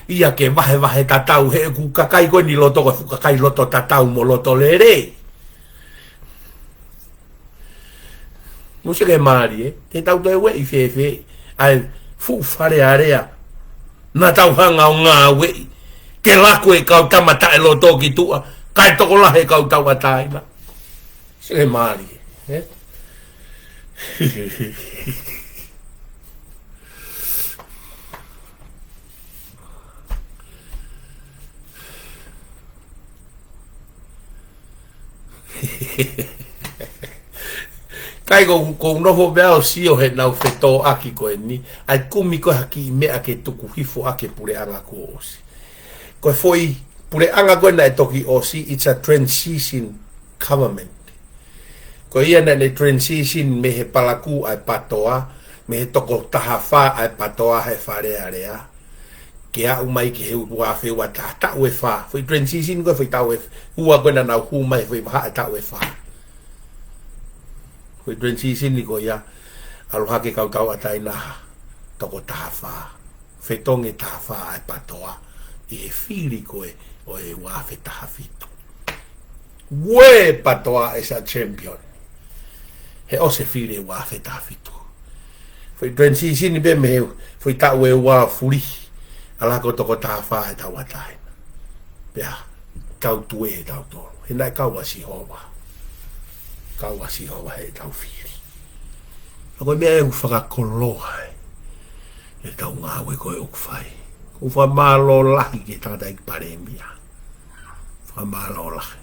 ia ke vahevahe tatau he ʻoku kakai ko eni loto, ko e fuʻu kakai loto tatau mo loto lelei. Mou sio ki he mālie, ē? Te tau toe ueʻi fēfē ʻa e fuʻu Fale Alea naʻa tau hanga ʻo ngāueʻi ke laku e kau tama taʻeloto ki tuʻa, kae tokolahi e kau tauʻatāina. Sio ki he mālie, ē? Kae ko, ko u nofo pē au ʻo sio heʻenau fetōʻaki ko eni, ʻa e kumi ko ē ha kiʻi meʻa ke tuku hifo ʻaki e puleʻanga kuo ʻosi. Ko e foʻi puleʻanga ko ē naʻe toki ʻosi, it's a transition government. Ko ia naʻá ne transition mei he palakū ʻa e PTOA, mei he toko taha fā ʻa e PTOA he Fale Alea, ke aʻu mai ki he ua afe ua taha, taʻu ʻe fā. Foʻi transition ko ē, foʻi taʻu ʻe ua ko ē naʻa nau hū mai, foʻi vahaʻa taʻu ʻe fā. Foʻi transition ko ia, ʻalu hake kau tauʻatāina toko taha fā, fetongi taha fā ʻa e PTOA ʻi he fili ko ē ʻo e ua afe taha fitu. Uē, PTOA is a champion. He ʻosi e fili ua afe taha fitu. Foʻi transition pē mei he foʻi taʻu ʻe ua fuli, ʻalu hake toko taha fā e tauʻatāina. Pea tau tuē tautolu. He naʻe kau ʻa Sihova. Kau ʻa Sihova heʻetau fili. Ka ko e meʻa ʻoku fakakoloa ai ʻetau ngāue ko ē ʻoku fai. ʻOku ou fakamālō lahi ki he tangataʻeiki Palēmia. Fakamālō lahi.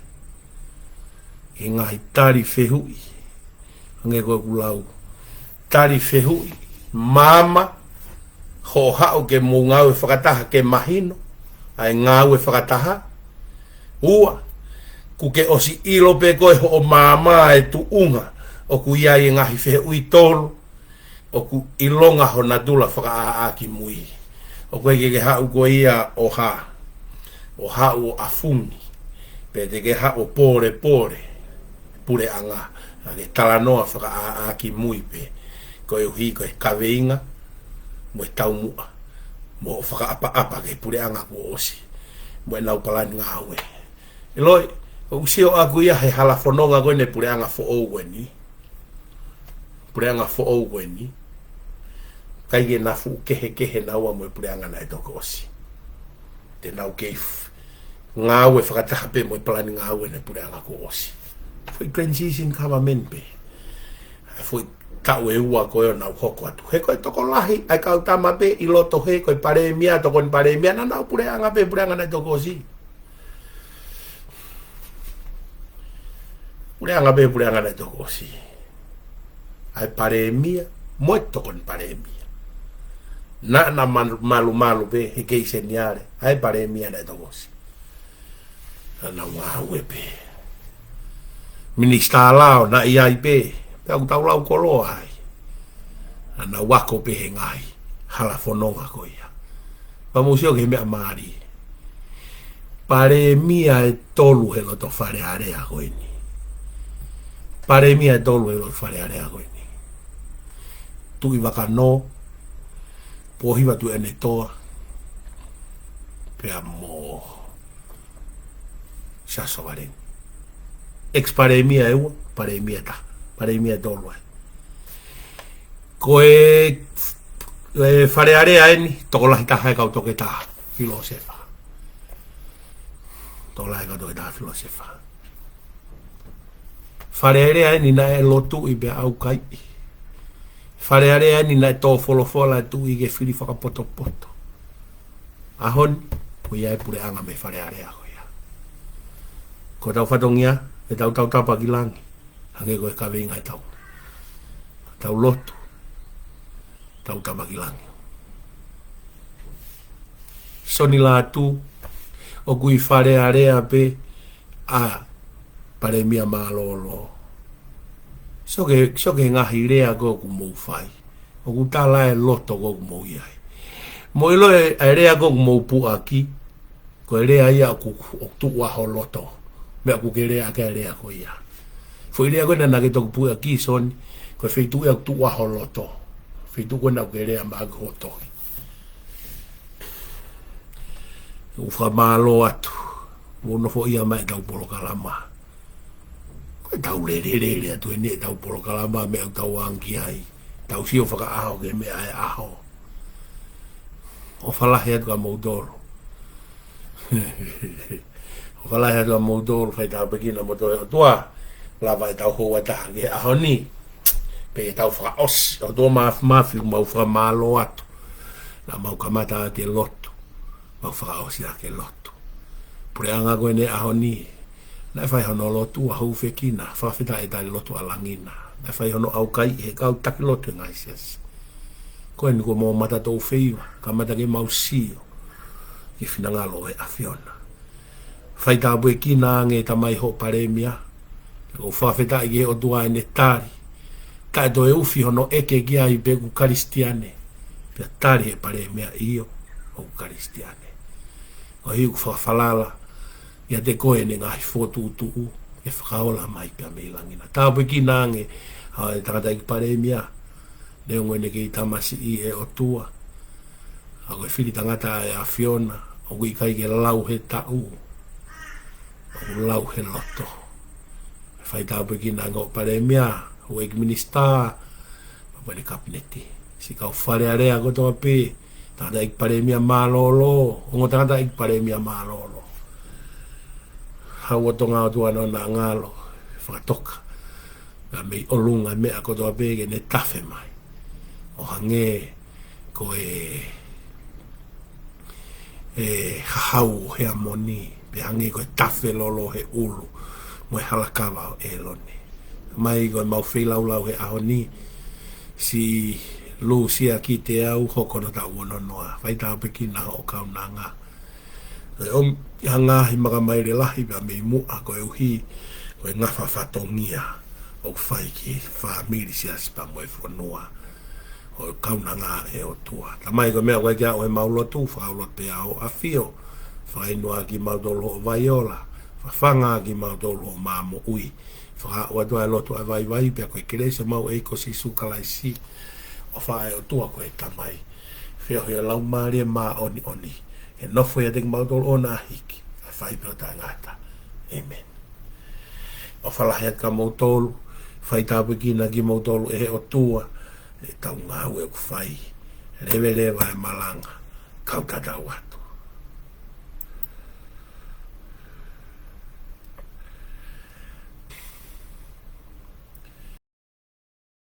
Ki he ngaahi tali fehuʻi. Hangē ko ʻeku lau. Tali fehuʻi. Maama. Hoʻo haʻu ke mou ngāue fakataha ke mahino ʻa e ngāue fakataha. Ua. Kuo ke ʻosi ʻilo pē ko ē hoʻo maama e tuʻunga ʻoku ʻi ai e ngaahi fehuʻi tolu. ʻOku ʻilonga ho natula fakaʻāʻā ki mui. ʻOku ʻikai ke ke haʻu ko ia ʻo hā, ʻo haʻu ʻo ʻafungi, pe te ke haʻu ʻo pōlepole puleʻanga, ka ke talanoa fakaʻāʻā ki mui pē, koeʻuhi ko e kaveinga, mo e taumuʻa, mo e fakaʻapaʻapa ki he puleʻanga kuo ʻosi, mo ʻenau palani ngāue. ʻIloi, ʻoku sio ʻaku ia he hala fononga ko eni e puleʻanga foʻou ko eni. Puleʻanga foʻou ko eni. ʻIkai ke na fuʻu kehekehe naua mo e puleʻanga naʻe toki ʻosi. Te nau kei f-, ngāue fakataha pē mo e palani ngāue ʻa e puleʻanga kuo ʻosi. Foʻi transition government pē. ʻA e foʻi taʻu ʻe ua ko ē ʻo nau hoko atu. He ko e tokolahi, ʻa e kau tama pē ʻi loto he, ko e Palēmia, tokoni Palēmia, naʻa nau puleʻanga pē, puleʻanga naʻe toki ʻosi. Puleʻanga pē, puleʻanga naʻe toki ʻosi. ʻA e Palēmia, mo e tokoni Palēmia. Naʻa na malu-, malumalu pē, he kei seniale, ʻa e Palēmia naʻe toki ʻosi. Naʻa nau ngāue pē. Minisitā Lao, naʻe ʻi ai pē, pea ʻoku tau lau koloa ai. Naʻa nau ako pē he ngaahi hala fononga ko ia. Pea mou sio ki he meʻa mālie. Palēmia ʻe tolu he loto Fale Alea ko eni. Palēmia ʻe tolu he loto Fale Alea ko eni. Tuʻivakanō, Pōhiva Tuʻiʻonetoa, pea mo Siaosi Sovaleni. Ex-Palēmia ʻe ua, Palēmia ʻe taha, Palēmia ʻe tolu ai. Ko e, e Fale Alea eni, tokolahi taha e kau toketā filōsefa. Tokolahi e kau toketā filōsefa. Fale Alea eni naʻe lotuʻi pea ʻaukai. Fale Alea eni naʻe tō folofola e tuʻi ke fili fakapotopoto. ʻAho ni, ko ia e puleʻanga mei Fale Alea ko ia. Ko ʻetau fatongia, ʻetau tautapa ki langi. Hangē ko e kaveinga ʻetau. Tau lotu. Tautapa ki langi. Soni Lātū, ʻoku ʻi Fale Alea pē ʻa Palēmia mālōlō. Sio ki he, sio ki he ngaahi lea ko ē ʻoku mou fai. ʻOku tala e loto ko ē ʻoku mou ʻi ai. Mou ʻilo ʻa e lea ko ē ʻoku mou puʻaki, ko e lea ia ʻoku, ʻoku tuʻu ʻaho loto. Meʻa ʻoku ke lea ʻaki ʻa e lea ko ia. Foʻi lea ko ē naʻa ke toki puʻaki, Soni, ko e feituʻu ia ʻoku tuʻu ʻaho loto. Feituʻu ko ē naʻa ke lea mai ʻaki hoʻo tohi. ʻOku fakamālō atu. Mou nofoʻia mai ʻetau polokalama. Ko ʻetau lelelele atu eni ʻetau polokalama, meʻa ʻoku tau angi ai. Tau sio fakaʻaho ki he meʻa ʻa e ʻaho. ʻOfa lahi atu kia moutolu. ʻOfa lahi atu kia moutolu, fai tāpuekina moutolu ʻe he ʻOtua. Lava ʻetau houa ʻe taha ki he ʻaho ni. Pea tau fakaʻosi, ʻOtua Māfimafi, mau fakamālō atu. Naʻa mau kamata ʻaki e lotu. Mau fakaʻosi ʻaki e lotu. Puleʻanga ko eni he ʻaho ni, naʻe fai hono lotu ʻa Hūfekina, fakafetaʻi e tali lotu ʻa Langina. Naʻe fai hono ʻaukai ʻe he kau taki lotu ʻo e ngaahi siasi. Ko eni kuo mou mata toutou, kamata ke mau sio ki he finangalo ʻo e ʻAfiona. Fai tāpuekina ange Tamai hoʻo Palēmia. ʻOku ou fakafetaʻi ki he ʻOtua ʻene tali. Taʻe toe ʻufi hono ʻeke ki ai pe ʻoku Kalisitiane. Pea tali ʻe he Palēmia ʻio, ʻoku Kalisitiane. ʻOku ou fakafalala kiate koe ʻene ngaahi fokotuʻutuʻu, ʻe fakaola mai pea mei Langina. Tāpuekina ange ʻa e tangataʻeiki Palēmia, neongo ʻene kei tamasiʻi ʻe ʻOtua. ʻA ko e fili tangata ʻa e ʻAfiona, ʻoku ʻikai ke lau he taʻu, ʻoku lau he loto. Fai tāpuekina ange hoʻo Palēmia, houʻeiki minisitā, pea mo ʻene kapineti. Siʻi kau Fale Alea kotoa pē, tangataʻeiki Palēmia mālōlō, ongo tangataʻeiki Palēmia mālōlō. Hau ʻo Tonga ʻOtua naʻa nau ngalo, fakatoka. Ka mei ʻolunga meʻa kotoa pē ke ne tafe mai. ʻO hangē ko e, e hahau ʻo Heamoni, pe hangē ko e tafe lolo he ʻulu, mo e halakava ʻo ʻElone. Tamai ko e mau feilaulau he ʻaho ni, siʻi Lusia Kiteau hoko hono taʻu ono noa. Fai tāpuekina hoʻo kaunanga. Ko e ʻomi ʻa e ngaahi makamaile lahi pea mei muʻa koeʻuhi, ko e ngafa fatongia ʻoku fai ki he fāmili, siasi pea mo e fonua. ʻO kaunanga ʻe ʻOtua. Tamai ko e meʻa ʻoku ʻikai ke aʻu he mau lotu, fakaulo pē ʻa hoʻo ʻAfio. Fakainu ʻaki kimautolu hoʻo vaiola. Fafanga ʻaki kimautolu hoʻo mā moʻui. Fakaʻoatu ʻa e lotu ʻa e vaivai pea ko e kelesi ʻa homau ʻEiki ko Sīsū Kalaisi. ʻOfa ʻa e ʻOtua ko e Tamai. Feohi ʻa e Laumālie Māʻoniʻoni. ʻE nofo ʻiate kimautolu ʻo na hiki. ʻA fai pē ʻo taʻengata. ʻĒmeni. ʻOfa lahi atu kia moutolu, fai tāpuekina kimoutolu ʻe he ʻOtua, ʻetau ngāue ʻoku fai, leveleva e malanga, kau tatau atu.